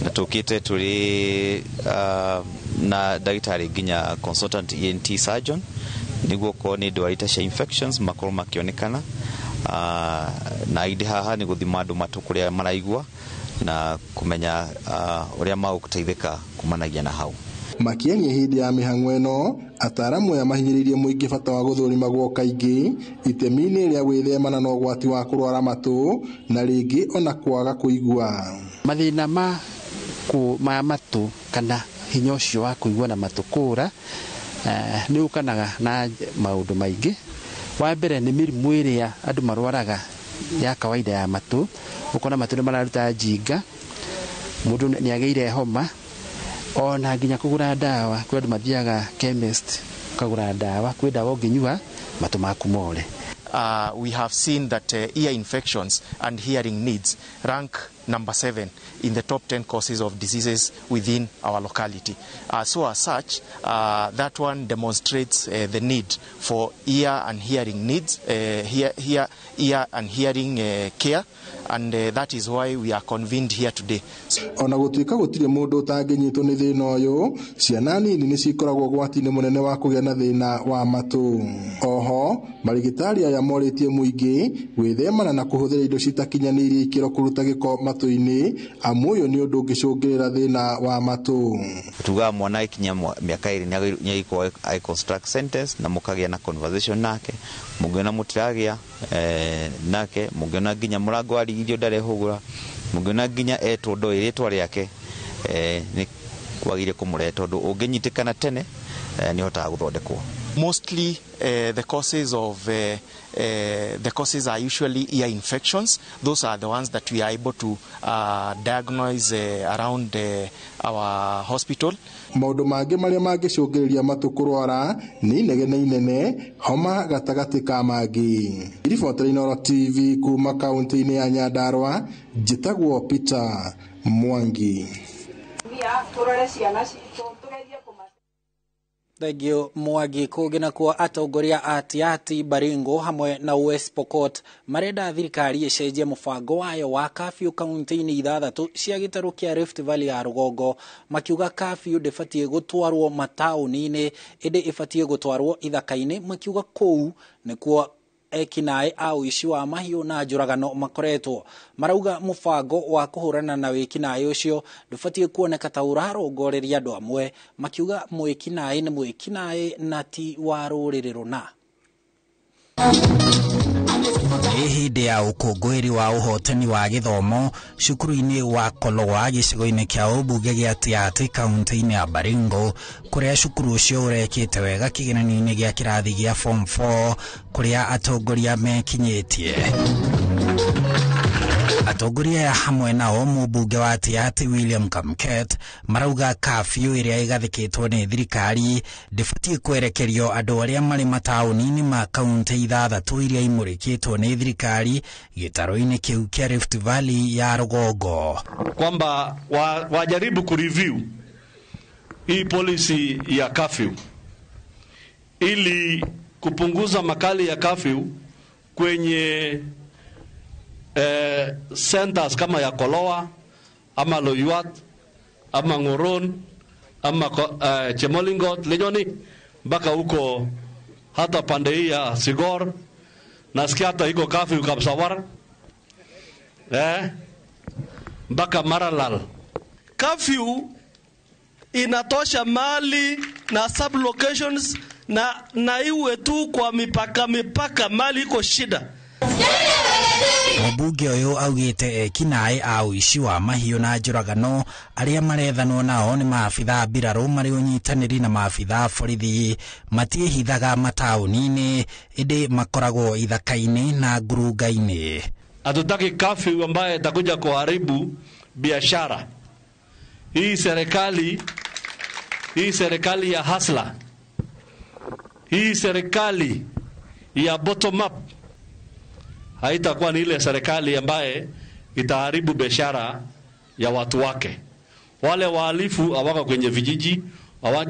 na tũkĩte tũrĩ na ndagĩtarĩ nginya consultant ENT surgeon nĩguo korwo nĩ ndwari ta cia infections makorwo makĩonekana, na indi haha nĩ gũthima andũ matũ kũrĩa maraigua na kũmenya ũrĩa magũteithĩka kumanagia na hau. Makĩaria hĩndĩ ya mĩhang'o ĩno, ataaramu aya mahinyĩrĩirie mũingĩ bata wa gũthũrimagwo kaingĩ itemi-inĩ rĩa gwĩthemana na ũgwati wa kũrwara matũ na rĩngĩ ona kwaga kũigua. Mathĩna ma matũ kana hinya ũcio wa kũigua na matũ kũra nĩ ũkanaga na maũndũ maingĩ. Wa mbere nĩ mĩrimũ ĩrĩa andũ marwaraga ya kawaida ya matũ, ũkona matũ nĩ mararuta njinga, mũndũ nĩ agĩire homa, ona nginya kũgũra ndawa. Kwĩ andũ mathiaga chemist kũgũra ndawa, kwĩ ndawa ũngĩnyua matũ maku more. We have seen that ear infections and hearing needs rank number 7 in the top 10 causes of diseases within our locality. So as such, that one demonstrates the need for ear and hearing needs, ear and hearing care, and that is why we are convened here today. Ona gũtuĩka gũtirĩ mũndũ ũtangĩnyitwo nĩ thĩna ũyũ, ciana nini nĩ cikoragwo ũgwati-inĩ mũnene wa kũgĩa na thĩna wa matũ. Oho, marigitari aya morĩtie mũingĩ gwĩthemana na kũhũthĩra indo citakinyanĩirie ikĩro kũruta gĩko matũ-inĩ, amu ũyũ nĩ ũndũ ũngĩcũngĩrĩra thĩna wa matũ. Tugaga mwana akinya mĩaka 2 nĩ agĩkorwo agĩ construct sentence na mũkagĩa na conversation nake, mũngĩona mũtiragĩa nake, mũngĩona nginya mũrango warigithio ndarehũgũra, mũngĩona nginya etwo ndoĩ rĩtwa rĩake, nĩ kwagĩrĩire kũmũrehe tondũ ũngĩnyitĩkana tene nĩ ũhotaga gũthondekwo. Mostly the causes of the causes are usually ear infections. Those are the ones that we are able to diagnose around our hospital. Maũndũ mangĩ marĩa mangĩcũngĩrĩria matũ kũrwara nĩ inegene inene, homa gatagatĩ ka mangĩ. Ribota Inooro TV kuma kaunti-inĩ ya Nyandarua, njĩtagwo Peter Mwangi. Thengio Mwangi. Kũngĩ nakuo atongoria a Tiaty, Baringo hamwe na West Pokot marenda thirikari ĩcenjie mũbango wayo wa curfew kaunti-inĩ 6 cia gĩtarũ kĩa Rift Valley ya rũgongo, makiuga curfew ndĩbatiĩ gũtwarwo mataũni-inĩ ĩndĩ ĩbatiĩ gũtwarwo ithaka-inĩ, makiuga kũu nĩkuo ekinaĩ a ũici wa mahiũ na njũragano makoretwo. Marauga mũbango wa kũhũrana na wĩkinaĩ ũcio ndũbatiĩ kuoneka ta ũrarongoreria andũ amwe, makiuga mwĩkinaĩ nĩ mwĩkinaĩ na ti wa rũrĩrĩ rũna. Nĩ hĩndĩ ya ũkũngũĩri wa ũhotani wa gĩthomo cukuru-inĩ wa Koloa gĩcigo-inĩ kĩa ũmbunge gĩa Tiaty kaunti-inĩ ya Baringo, kũrĩa cukuru ũcio ũrekĩte wega kĩgeranio-inĩ gĩa kĩrathi gĩa form 4 kũrĩa atongoria mekinyĩtie. Atongoria aya hamwe nao mũmbunge wa Tiaty William Kamket marauga curfew ĩrĩa ĩgathĩkĩtwo nĩ thirikari ndĩbatiĩ kwerekerio andũ arĩa marĩ mataũni-inĩ ma kaunti 6 iria imũrĩkĩtwo nĩ thirikari gĩtarũ-inĩ kĩu kĩa Rift Valley ya rũgongo, kwamba wajaribu kureview hii policy ya curfew ili kupunguza makali ya curfew kwenye centers kama ya Koloa ama Loyuat ama Ngoron ama Chemolingot Lenyoni mpaka huko hata pande hii ya Sigor. Nasikia hata iko curfew Kapsawar mpaka Maralal. Curfew inatosha mali na sub locations na iwe tu kwa mipaka mali iko shida. Mũmbunge ũyũ augĩte ekinaĩ a ũici wa mahiũ na njũragano arĩa marethanwo nao nĩ maabithaa mbirarũ marĩ ũnyitanĩri na maabithaa borithi matiĩhithaga mataũni-inĩ ĩndĩ makoragwo ithaka-inĩ na ngurunga-inĩ. Hatutaki curfew ambaye itakuja kuharibu biashara. Hii serikali ya hasla, hii serikali ya bottom up haitakuwa ni ile serikali ambaye itaharibu biashara ya watu wake. Wale wahalifu hawako kwenye vijiji,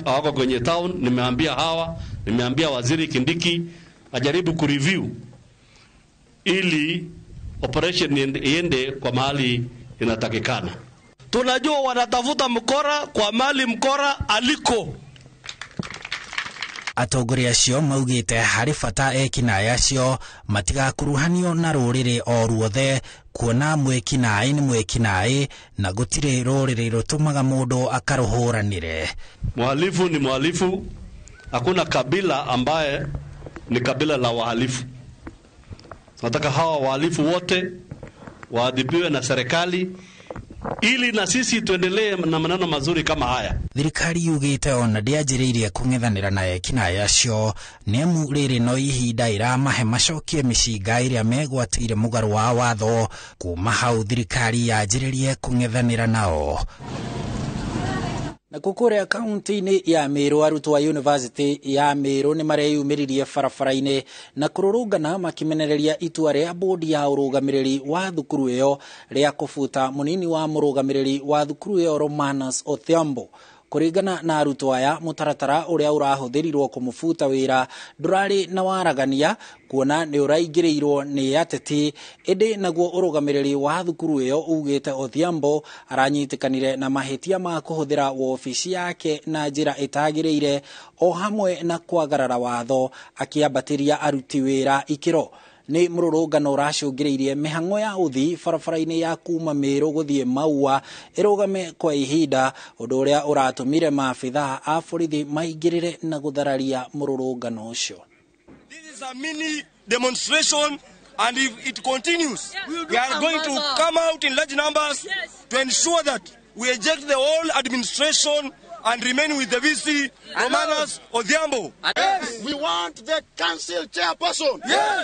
hawako kwenye town. Nimeambia hawa, nimeambia Waziri Kindiki ajaribu kureview ili operation iende kwa mahali inatakikana. Tunajua wanatafuta mkora kwa mali mkora aliko. Atongoria acio maugĩte harĩ bata ekinaĩ acio matigakuruhanio na rũrĩrĩ o ruothe, kuona mwĩkinaĩ nĩ mwĩkinaĩ na gũtirĩ rũrĩrĩ rũtũmaga mũndũ akarũhũranĩre. Mhalifu ni mhalifu, hakuna kabila ambaye ni kabila la wahalifu. Tunataka hawa wahalifu wote waadhibiwe na serikali ili na sisi tuendelee na maneno mazuri kama haya. Thirikari yugite ona ndĩanjĩrĩirie kũng'ethanĩra na ekinaĩ acio nĩamu rĩrĩ no ihinda ĩramahe macokie mĩcinga ĩrĩa megwatĩire mũgarũ wa watho. Kuma hau thirikari yanjĩrĩrie kũng'ethanĩra nao. Nakuo kũrĩa kaunti-inĩ ya Meru, arutwo a University ya Meru nĩ mareyumĩririe barabara-inĩ na kũrũrũngana makĩmenereria itua rĩa bodi ya ũrũgamĩrĩri wa thukuru ĩyo rĩa kũbuta mũnini wa mũrũgamĩrĩri wa thukuru ĩyo Romanus Odhiambo. Kũringana na arutwo aya, mũtaratara ũrĩa ũrahũthĩrirwo kũmũbuta wĩra ndũrarĩ na waragania, kuona nĩ ũraingĩrĩirwo nĩ ateti, ĩndĩ naguo ũrũgamĩrĩri wa thukuru ĩyo ugĩte Odhiambo aranyitĩkanire na mahĩtia ma kũhũthĩra wobici yake na njĩra ĩtagĩrĩire o hamwe na kwagarara watho akĩambatĩria aruti wĩra ikĩro. Nĩ mũrũrũngano ũracũngĩrĩirie mĩhang'o ya ũthii barabara-inĩ ya kuma Meru gũthiĩ Maua ĩrũgame kwa ihinda, ũndũ ũrĩa ũratũmire maabithaa a borithi maingĩrĩre na gũthararia mũrũrũngano ũcio. This is a mini demonstration, and if it continues, we are going to come out in large numbers to ensure that we eject the whole administration and remain with the VC, Romanus Odhiambo. Yes. We want the council chairperson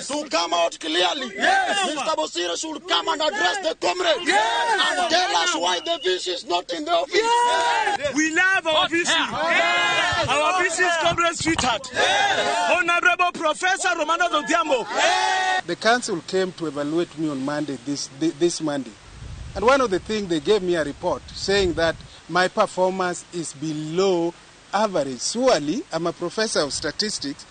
to come out clearly. Yes. Mr. Bosire should come and address the comrades and tell us why the VC is not in the office. Yes. We love our VC. Yes. Our VC is comrade sweetheart. Yes. Honorable Professor Romanus Odhiambo. Yes. The council came to evaluate me on Monday, this Monday. And one of the things, they gave me a report saying that my performance is below average. Surely, I'm a professor of statistics.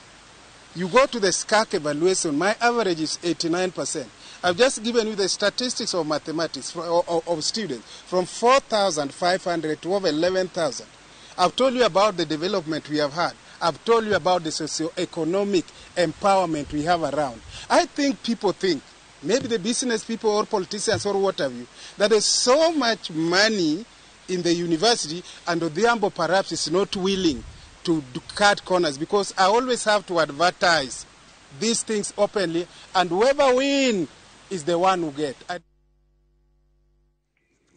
You go to the SCAC evaluation, my average is 89%. I've just given you the statistics of mathematics of students from 4,500 to over 11,000. I've told you about the development we have had. I've told you about the socio-economic empowerment we have around. I think people think, maybe the business people or politicians or what have you, that there's so much money in the university and Odhiambo perhaps is not willing to cut corners, because I always have to advertise these things openly, and whoever wins is the one who gets.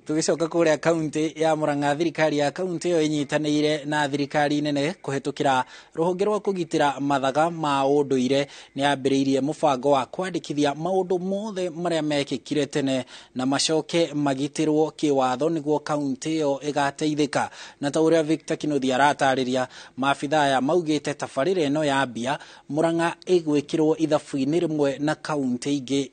Tũgĩcoka kũrĩa kaunti ya Murang'a, thirikari ya kaunti ĩyo ĩnyitanĩire na thirikari nene kũhetũkĩra rũhonge rwa kũgitĩra mathaga ma ũndũire nĩ yambĩrĩirie mũbango wa kwandĩkithia maũndũ mothe marĩa mekĩkire tene na macoke magitĩrwo kĩwatho nĩguo kaunti ĩyo ĩgateithĩka. Na ta ũrĩa Victor Kinuthia aratarĩria, maabithaa aya maugĩte tabarĩra ĩno yambia Murang'a ĩgwĩkĩrwo ithabu-inĩ rĩmwe na kaunti ingĩ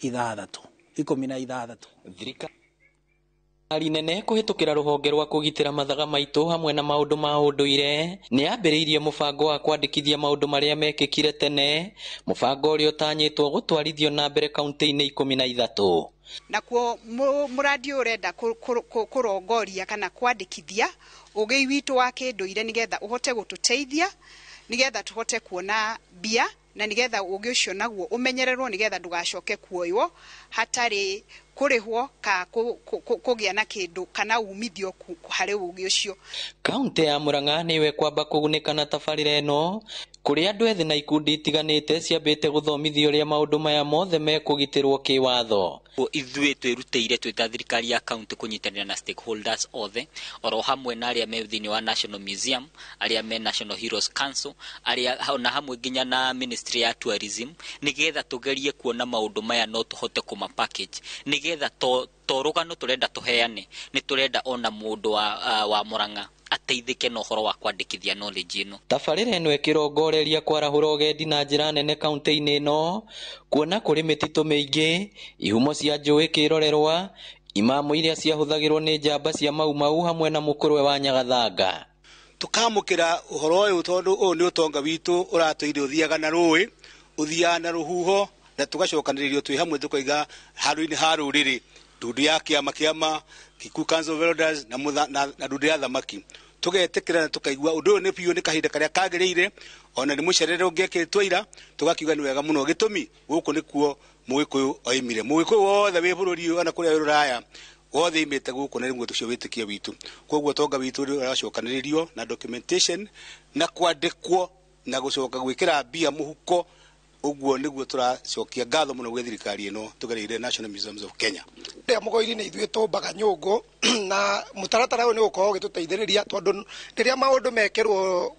16. Thirikari nene kũhĩtũkĩra rũhonge rwa kũgitĩra mathaga maitũ hamwe na maũndũ ma ũndũire nĩ yambĩrĩirie mũbango wa kwandĩkithia maũndũ marĩa mekĩkire tene, mũbango ũrĩa ũtanyĩtwo gũtwarithio na mbere kaunti-inĩ 13. Nakuo mũradi ũrenda kũrongoria kana kwandĩkithia ũgĩ witũ wa kĩndũire nĩgetha ũhote gũtũteithia, nĩgetha tũhote kuona mbia, na nĩgetha ũgĩ ũcio naguo ũmenyererwo nĩgetha ndũgacoke kuoywo hatarĩ kũrĩhwo ka kũgĩa na kĩndũ kana umithio harĩ ũgĩ ũcio. Kaunti ya Murang'a nĩwe kwamba kũgunĩka na tabarĩra ĩno kũrĩa andũ ethĩ na ikundi itiganĩte ciambĩte gũthomithio ũrĩa maũndũ maya mothe mekũgitĩrwo kĩwatho. Ithuĩ twĩrutĩire twĩ ta thirikari ya kaunti kũnyitanĩra na stakeholders othe oro hamwe na arĩa me thĩinĩ wa National Museum, arĩa me National Heroes Council, arĩa na hamwe nginya na Ministry ya Tourism, nĩgetha tũgerie kuona maũndũ maya no tũhote kũma package, nĩgetha to rũgano tũrenda tũheane, nĩ tũrenda ona mũndũ wa Murang'a ateithĩke na ũhoro wa kwandĩkithia knowledge ĩno. Tabarĩra ĩno ĩkĩrongoreria kwarahũra ũgendi na njĩra nene kaunti-inĩ ĩno, kuona kũrĩ mĩtitũ mĩingĩ, ihumo cia njũĩ kĩrorerwa, imamo iria ciahũthagĩrwo nĩ njamba cia Mau Mau hamwe na mũkũrwe wa Nyagathanga. Tũkamũkĩra ũhoro ũyũ tondũ ũyũ nĩ ũtonga witũ ũratũire ũthiaga na rũĩ, ũthiaga na rũhuho, na tũgacokanĩrĩrio twĩ hamwe tũkoiga handũ-inĩ ha rũrĩrĩ, ndundu ya kĩama kĩama, Kikuyu Council of Elders na ndundu ya thamaki. Tũgetĩkĩra na tũkaigua ũndũ ũyũ nĩ biũ nĩ kahinda karĩa kagĩrĩire, ona nĩ mũcerere ũngĩekĩtwo ira, tũgakiuga nĩ wega mũno. Gĩtũmi gũkũ nĩkuo Mũgĩkũyũ oimire, Mũgĩkũyũ wothe wĩ bũrũri ũyũ ona kũrĩa wĩ rũraya wothe imĩte gũkũ, na rĩmwe tũcio wĩtĩkio witũ. Koguo ũtonga witũ ũracokanĩrĩrio na documentation na kwandĩkwo na gũcoka gwĩkĩra mbia mũhuko Ũguo nĩguo tũracokia ngatho mũno gwĩ thirikari ĩno tũgereire National Museums of Kenya. Rĩrĩa Mũgoiri nĩ ithuĩ tũmbaga nyũngũ na mũtaratara ũyũ nĩ ũgũkorwo ũgĩtũteithĩrĩria tondũ rĩrĩa maũndũ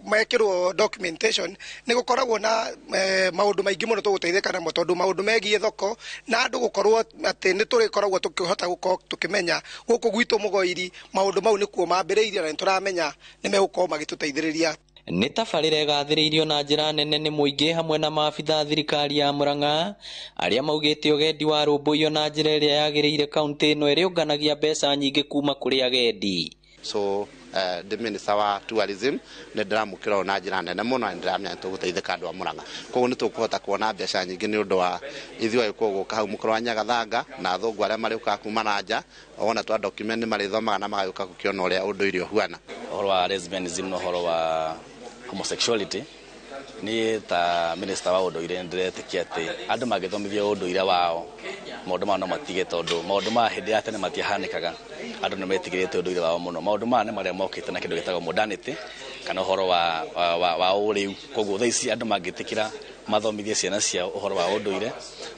mekĩrwo documentation nĩ gũkoragwo na maũndũ maingĩ mũno tũgũteithĩka namo tondũ maũndũ megiĩ thoko na andũ gũkorwo atĩ nĩ tũrĩkoragwo tũkĩhota gũkorwo tũkĩmenya gũkũ gwitũ Mũgoiri maũndũ mau nĩkuo mambĩrĩirie na nĩ tũramenya nĩ megũkorwo magĩtũteithĩrĩria. Nĩ tabarĩra ĩgathĩrĩirio na njĩra nene nĩ mũingĩ hamwe na maabitha a thirikari ya Murang'a arĩa maugĩte ũgendi wa rũmbũiyo na njĩra ĩrĩa yagĩrĩire kaũntĩ ĩno ĩrĩũnganagia mbeca nyingĩ kuma kũrĩ agendi. So the minister wa tourism nĩ ndĩramũkĩra na njĩra nene mũno na ndĩramenya nĩ tũgũteithĩka andũ a Murang'a. Koguo nĩ tũkũhota kuona mbeca nyingĩ nĩ ũndũ wa ithuĩ Agĩkũyũ gũka hau mũkũrũ wa Nyagathanga na athũngũ arĩa marĩũkaga kuma na nja wona twa document nĩ marĩthomaga na magagĩũka gũkĩona ũrĩa ũndũire ũhuana. Ũhoro wa lesbianism na ũhoro wa homosexuality niĩ ta minister wa ũndũire nĩndĩretĩkia atĩ andũ mangĩthomithio ũndũire wao maũndũ maya no matige tondũ maũndũ maya hĩndĩ ya tene matiahanĩkaga andũ nĩ metigĩrĩte ũndũire wao mũno. Maũndũ maya nĩ marĩa mokĩte na kĩndũ gĩtagwo modernity kana ũhoro wa ũrĩu. Koguo thaa ici andũ mangĩtĩkĩra mathomithie ciana ciao ũhoro wa ũndũire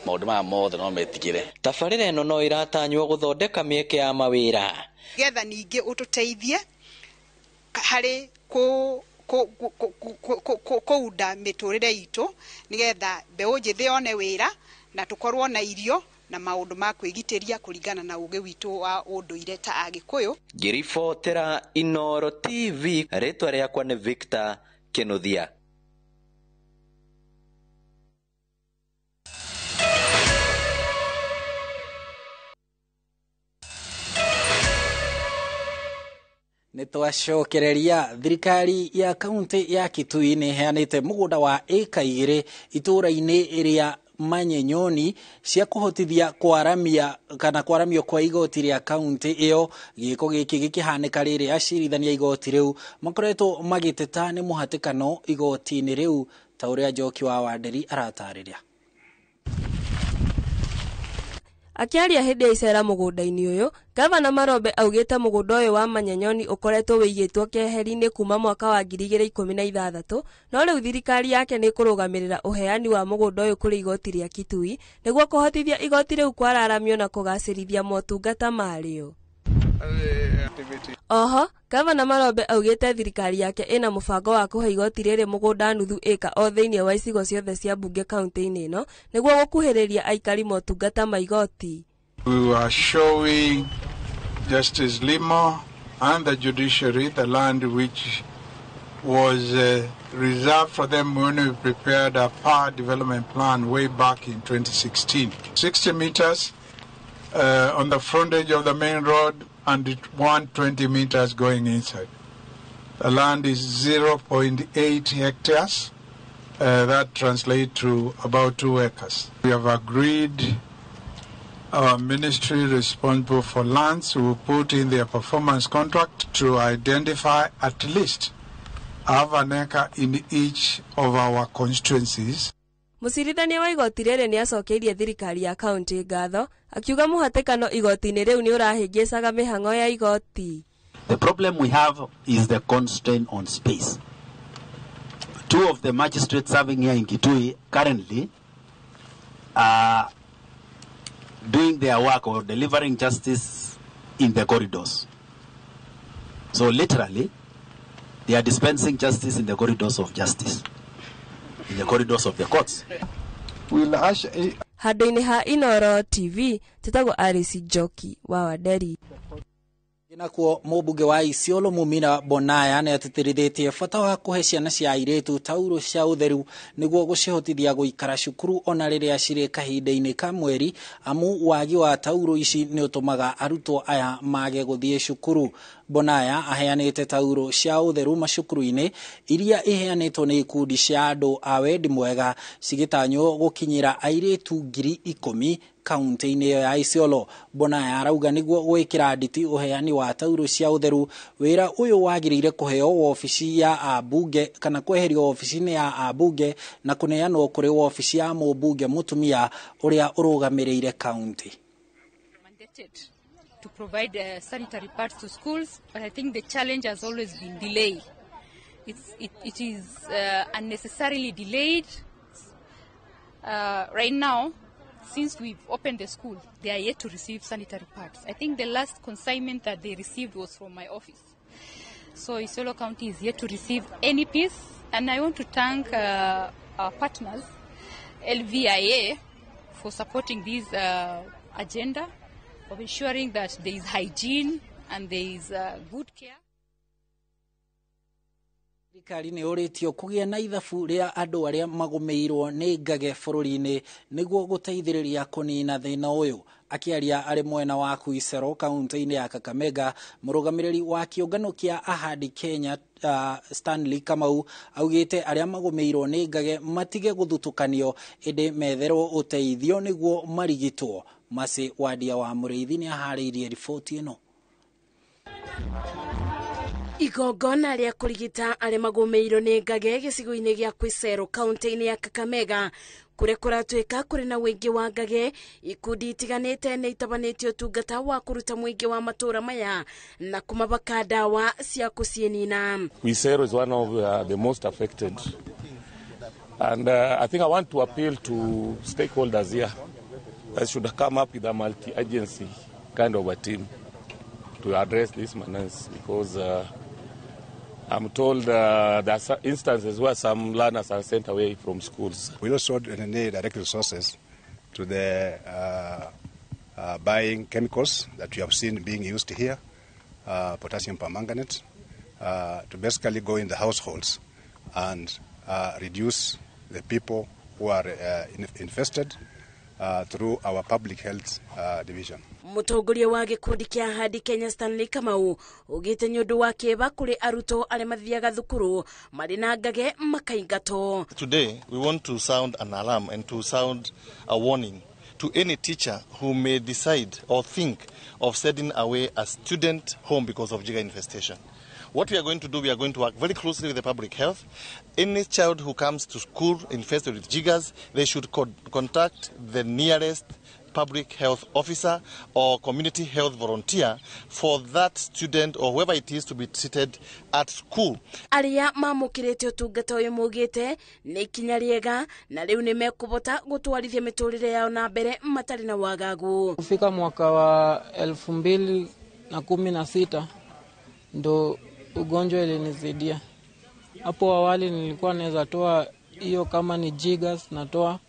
maũndũ maya mothe no metigĩre. Tabarĩra ĩno no ĩratanywo gũthondeka mĩeke ya mawĩra getha ningĩ ũtũteithie harĩ kũunda mĩtũrĩre itũ nĩgetha mbeũ njĩthĩ yone wĩra na tũkorwo na irio na maũndũ ma kwĩgitĩria kũringana na ũgĩ witũ wa ũndũire ta Agĩkũyũ. Ngĩribotera Inooro TV, rĩtwa rĩakwa nĩ Victor Kĩnuthia. Nĩ twacokereria thirikari ya kaunti ya Kitui nĩ ĩheanĩte mũgũnda wa ĩka 2 itũũra-inĩ rĩa Manyenyoni cia kũhotithia kwaramia kana kwaramio kwa igoti rĩa kaunti ĩyo. Gĩko gĩkĩ gĩkĩhanĩka rĩrĩa acirithania igoti rĩu makoretwo magĩteta nĩ mũhatĩkano igoti-inĩ rĩu ta ũrĩa Njoki wa Wanderi aratarĩria. Akĩaria hĩndĩ ya icera mũgũnda-inĩ ũyũ, Gavana Marombe augĩte mũgũnda ũyũ wa Manyenyoni ũkoretwo wĩigĩtwo keheri-inĩ kuma mwaka wa 2016, no rĩu thirikari yake nĩ ĩkũrũgamĩrĩra ũheani wa mũgũnda ũyũ kũrĩ igoti rĩa Kitui nĩguo kũhotithia igoti rĩu kwararamio na kũgacĩrithia motungata marĩo. Oho, Gavana Marombe augĩte thirikari yake ĩna mũbango wa kũhe igoti rĩrĩ mũgũnda nuthu ĩka o thĩinĩ wa icigo ciothe cia mbunge kaunti-inĩ ĩno nĩguo gũkuhĩrĩria aikari motungata ma igoti. We were showing Justice Limo and the judiciary the land which was reserved for them when we prepared a power development plan way back in 2016. 60 meters on the frontage of the main road and 120 meters going inside. The land is 0.8 hectares. That translates to about 2 acres. We have agreed our ministry responsible for lands will put in their performance contract to identify at least half an acre in each of our constituencies. Mũcirithania wa igoti rĩrĩ nĩ acokeirie thirikari ya kaunti ngatho akiuga mũhatĩkano igoti-inĩ rĩu nĩ ũrahĩngĩcaga mĩhang'o ya igoti. The problem we have is the constraint on space. 2 of the magistrates serving here in Kitui currently are doing their work or delivering justice in the corridors. So literally, they are dispensing justice in the corridors of justice, in the corridors of the courts. Handũ-inĩ ha Inooro TV, tũtagwo Alice Njoki wa Wanderi. Nakuo mũmbunge wa Isiolo Mumina Bonaya nĩ atĩtĩrithĩtie bata wa kũhe ciana cia airĩtu taurũ cia ũtheru nĩguo gũcihotithia gũikara cukuru ona rĩrĩa cirĩ kahinda-inĩ ka mweri, amu wagi wa taurũ ici nĩ ũtũmaga arutwo aya mage gũthiĩ cukuru. Bonaya aheanĩte taurũ cia ũtheru macukuru-inĩ iria iheanĩtwo nĩ ikundi cia andũ a wendi mwega cigĩtanywo gũkinyĩra airĩtu 10,000 kaunti-inĩ ĩyo ya Isiolo. Bonaya arauga nĩguo gwĩkĩra nditi ũheani wa taurũ cia ũtheru, wĩra ũyũ wagĩrĩire kũheo wobici ya ambunge kana kweherio wobici-inĩ ya ambunge na kũneanwo kũrĩ wobici ya mũmbunge mũtumia ũrĩa ũrũgamĩrĩire kaunti. To provide sanitary pads to schools, but I think the challenge has always been delay. It is unnecessarily delayed. Right now, since we've opened the school, they are yet to receive sanitary pads. I think the last consignment that they received was from my office. So Isiolo County is yet to receive any piece. And I want to thank our partners, LVIA, for supporting this agenda of ensuring that there is hygiene and there is good care. Thirikari nĩ ũrĩtio kũgĩa na ithabu rĩa andũ arĩa magũmĩirwo nĩ ngage bũrũri-inĩ nĩguo gũteithĩrĩria kũnina thĩna ũyũ. Akĩaria arĩ mwena wa Khwisero kaunti-inĩ ya Kakamega, mũrũgamĩrĩri wa kĩũngano kĩa Ahadi Kenya Stanley Kamau augĩte arĩa magũmĩirwo nĩ ngage matige gũthutũkanio ĩndĩ metherwo ũteithio nĩguo marigitwo. Masi Wadia wa Mũrĩithi nĩ aharĩirie riboti ĩno. Igongona rĩa kũrigita arĩa magũmĩirwo nĩ ngage gĩcigo-inĩ gĩa Khwisero kaunti-inĩ ya Kakamega kũrĩa kũratuĩka kũrĩ na ũingĩ wa ngage, ikundi itiganĩte nĩ itabanĩtie ũtungata wa kũruta mũingĩ wa matũũra maya na kũmabaka ndawa cia kũciĩnina. Khwisero is one of the most affected, and I think I want to appeal to stakeholders here that should come up with a multi-agency kind of a team to address this menace, because I'm told there are instances where some learners are sent away from schools. We also need direct resources to the buying chemicals that we have seen being used here, potassium permanganate, to basically go in the households and reduce the people who are infested through our public health division. Mũtongoria wa gĩkundi kĩa Ahadi Kenya Stanley Kamau ugĩte nĩ ũndũ wa kĩeva kũrĩ arutwo arĩa mathiaga thukuru marĩ na ngage makaingatwo. Today we want to sound an alarm and to sound a warning to any teacher who may decide or think of sending away a student home because of jigger infestation. What we are going to do, we are going to work very closely with the public health. Any child who comes to school infested with jiggers, they should contact the nearest public health officer or community health volunteer for that student or whoever it is to be treated at school. Aria mamũkĩrĩte ũtungata ũyũ maugĩte nĩ ikinya rĩega na rĩu nĩ mekũbota gũtwarithia mĩtũrĩre yao na mbere matarĩ na wagagu. Kufika mwaka wa 2016 ndo ugonjwa ilinizidia. Hapo awali nilikuwa naweza toa hiyo kama ni jiggers, natoa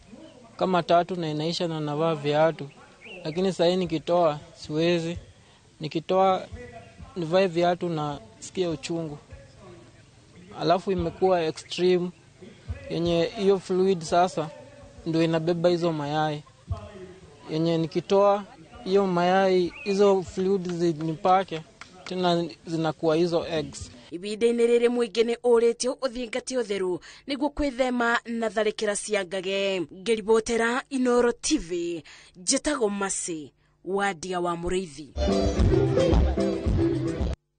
kama tatu na inaisha na navaa viatu. Lakini sasa nikitoa siwezi. Nikitoa nivae viatu na sikia uchungu. Alafu imekuwa extreme yenye hiyo fluid sasa ndio inabeba hizo mayai. Yenye nikitoa hiyo mayai hizo fluid zinipake tena zinakuwa hizo eggs. Ibinda-inĩ rĩrĩ mũingĩ nĩ ũrĩtio ũthingate ũtheru nĩguo kwĩthema na tharĩkĩra cia ngage. Ngĩribotera Inoro TV, njĩtagwo Masi Wadia wa Mũrĩithi.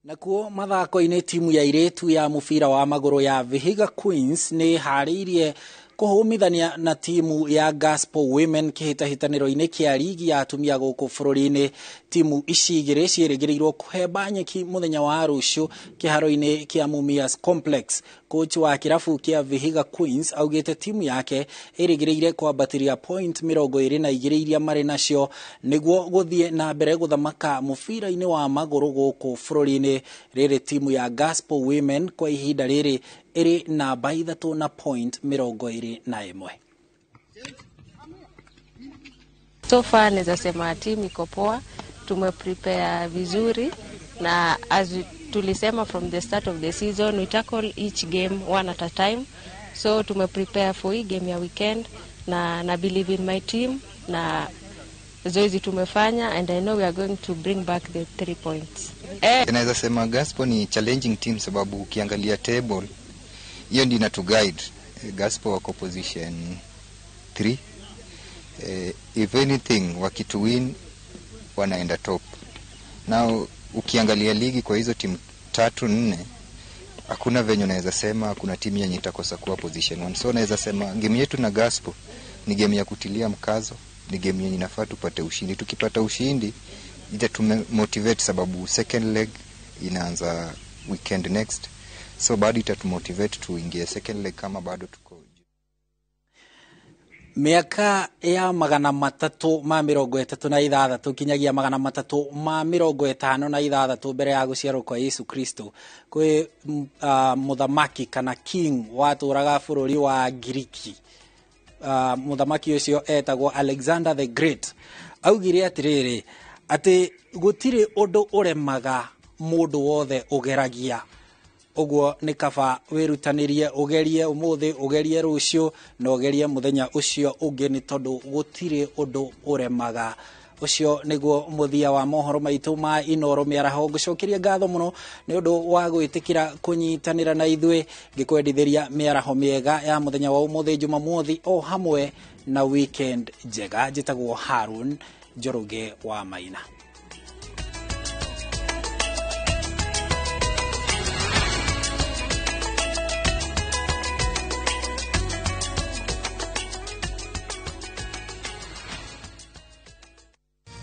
Nakuo mathako-inĩ, timu ya irĩtu ya mũbira wa magũrũ ya Vihiga Queens nĩ ĩharĩirie kũhũmithania na timu ya Gaspo Women kĩhĩtahĩtanĩro-inĩ kĩa rigi ya atumia gũkũ bũrũri-inĩ. Timu ici igĩrĩ ciĩrĩgĩrĩirwo kũhemba nyeki mũthenya wa rũciũ kĩharo-inĩ kĩa Mumias Complex. Coach wa kĩrabu kĩa Vihiga Queens augĩte timu yake ĩrĩgĩrĩire kwambatĩria point 22 iria marĩ nacio nĩguo gũthiĩ na mbere gũthamaka mũbira-inĩ wa magũrũ gũkũ bũrũri-inĩ. Rĩrĩ timu ya Gaspo Women kwa ihinda rĩrĩ ĩrĩ namba 3 na point 21. So far naweza sema team iko poa, tumeprepare vizuri na as tulisema from the start of the season we tackle each game one at a time. So tumeprepare for hii game ya weekend na believe in my team na zoezi tumefanya and I know we are going to bring back the 3 points. Naweza sema Gaspo ni challenging team sababu ukiangalia table hiyo ndio inatu guide. Gaspo wako position 3. If anything wakitu win wanaenda top. Now ukiangalia ligi kwa hizo timu 3 4 hakuna venye unaweza sema kuna timu yenye itakosa kuwa position 1. So naweza sema game yetu na Gaspo ni game ya kutilia mkazo, ni game yenye inafaa tupate ushindi. Tukipata ushindi itatumotivate sababu second leg inaanza weekend next. So bado itatumotivate tuingie second leg kama bado tuko. Mĩaka ya 336 kinyagia 356 mbere ya gũciarwo kwa Yesu Kristo, kwĩ mũthamaki kana king watũraga bũrũri wa Ngiriki. Mũthamaki ũcio etagwo Alexander the Great. Augire atĩrĩrĩ, atĩ gũtirĩ ũndũ ũremaga mũndũ wothe ũgeragia. Ũguo nĩ kaba wĩrutanĩrie, ũgerie ũmũthĩ, ũgerie rũciũ, na ũgerie mũthenya ũcio ũngĩ, nĩ tondũ gũtirĩ ũndũ ũremaga. Ũcio nĩguo mũthia wa mohoro maitũ ma Inoro mĩaraho. Ngũcokeria ngatho mũno nĩ ũndũ wa gwĩtĩkĩra kũnyitanĩra na ithuĩ, ngĩkwendithĩria mĩaraho mĩega ya mũthenya wa ũmũthĩ Jumamothi, o hamwe na weekend njega. Njĩtagwo Harun Njoroge wa Maina.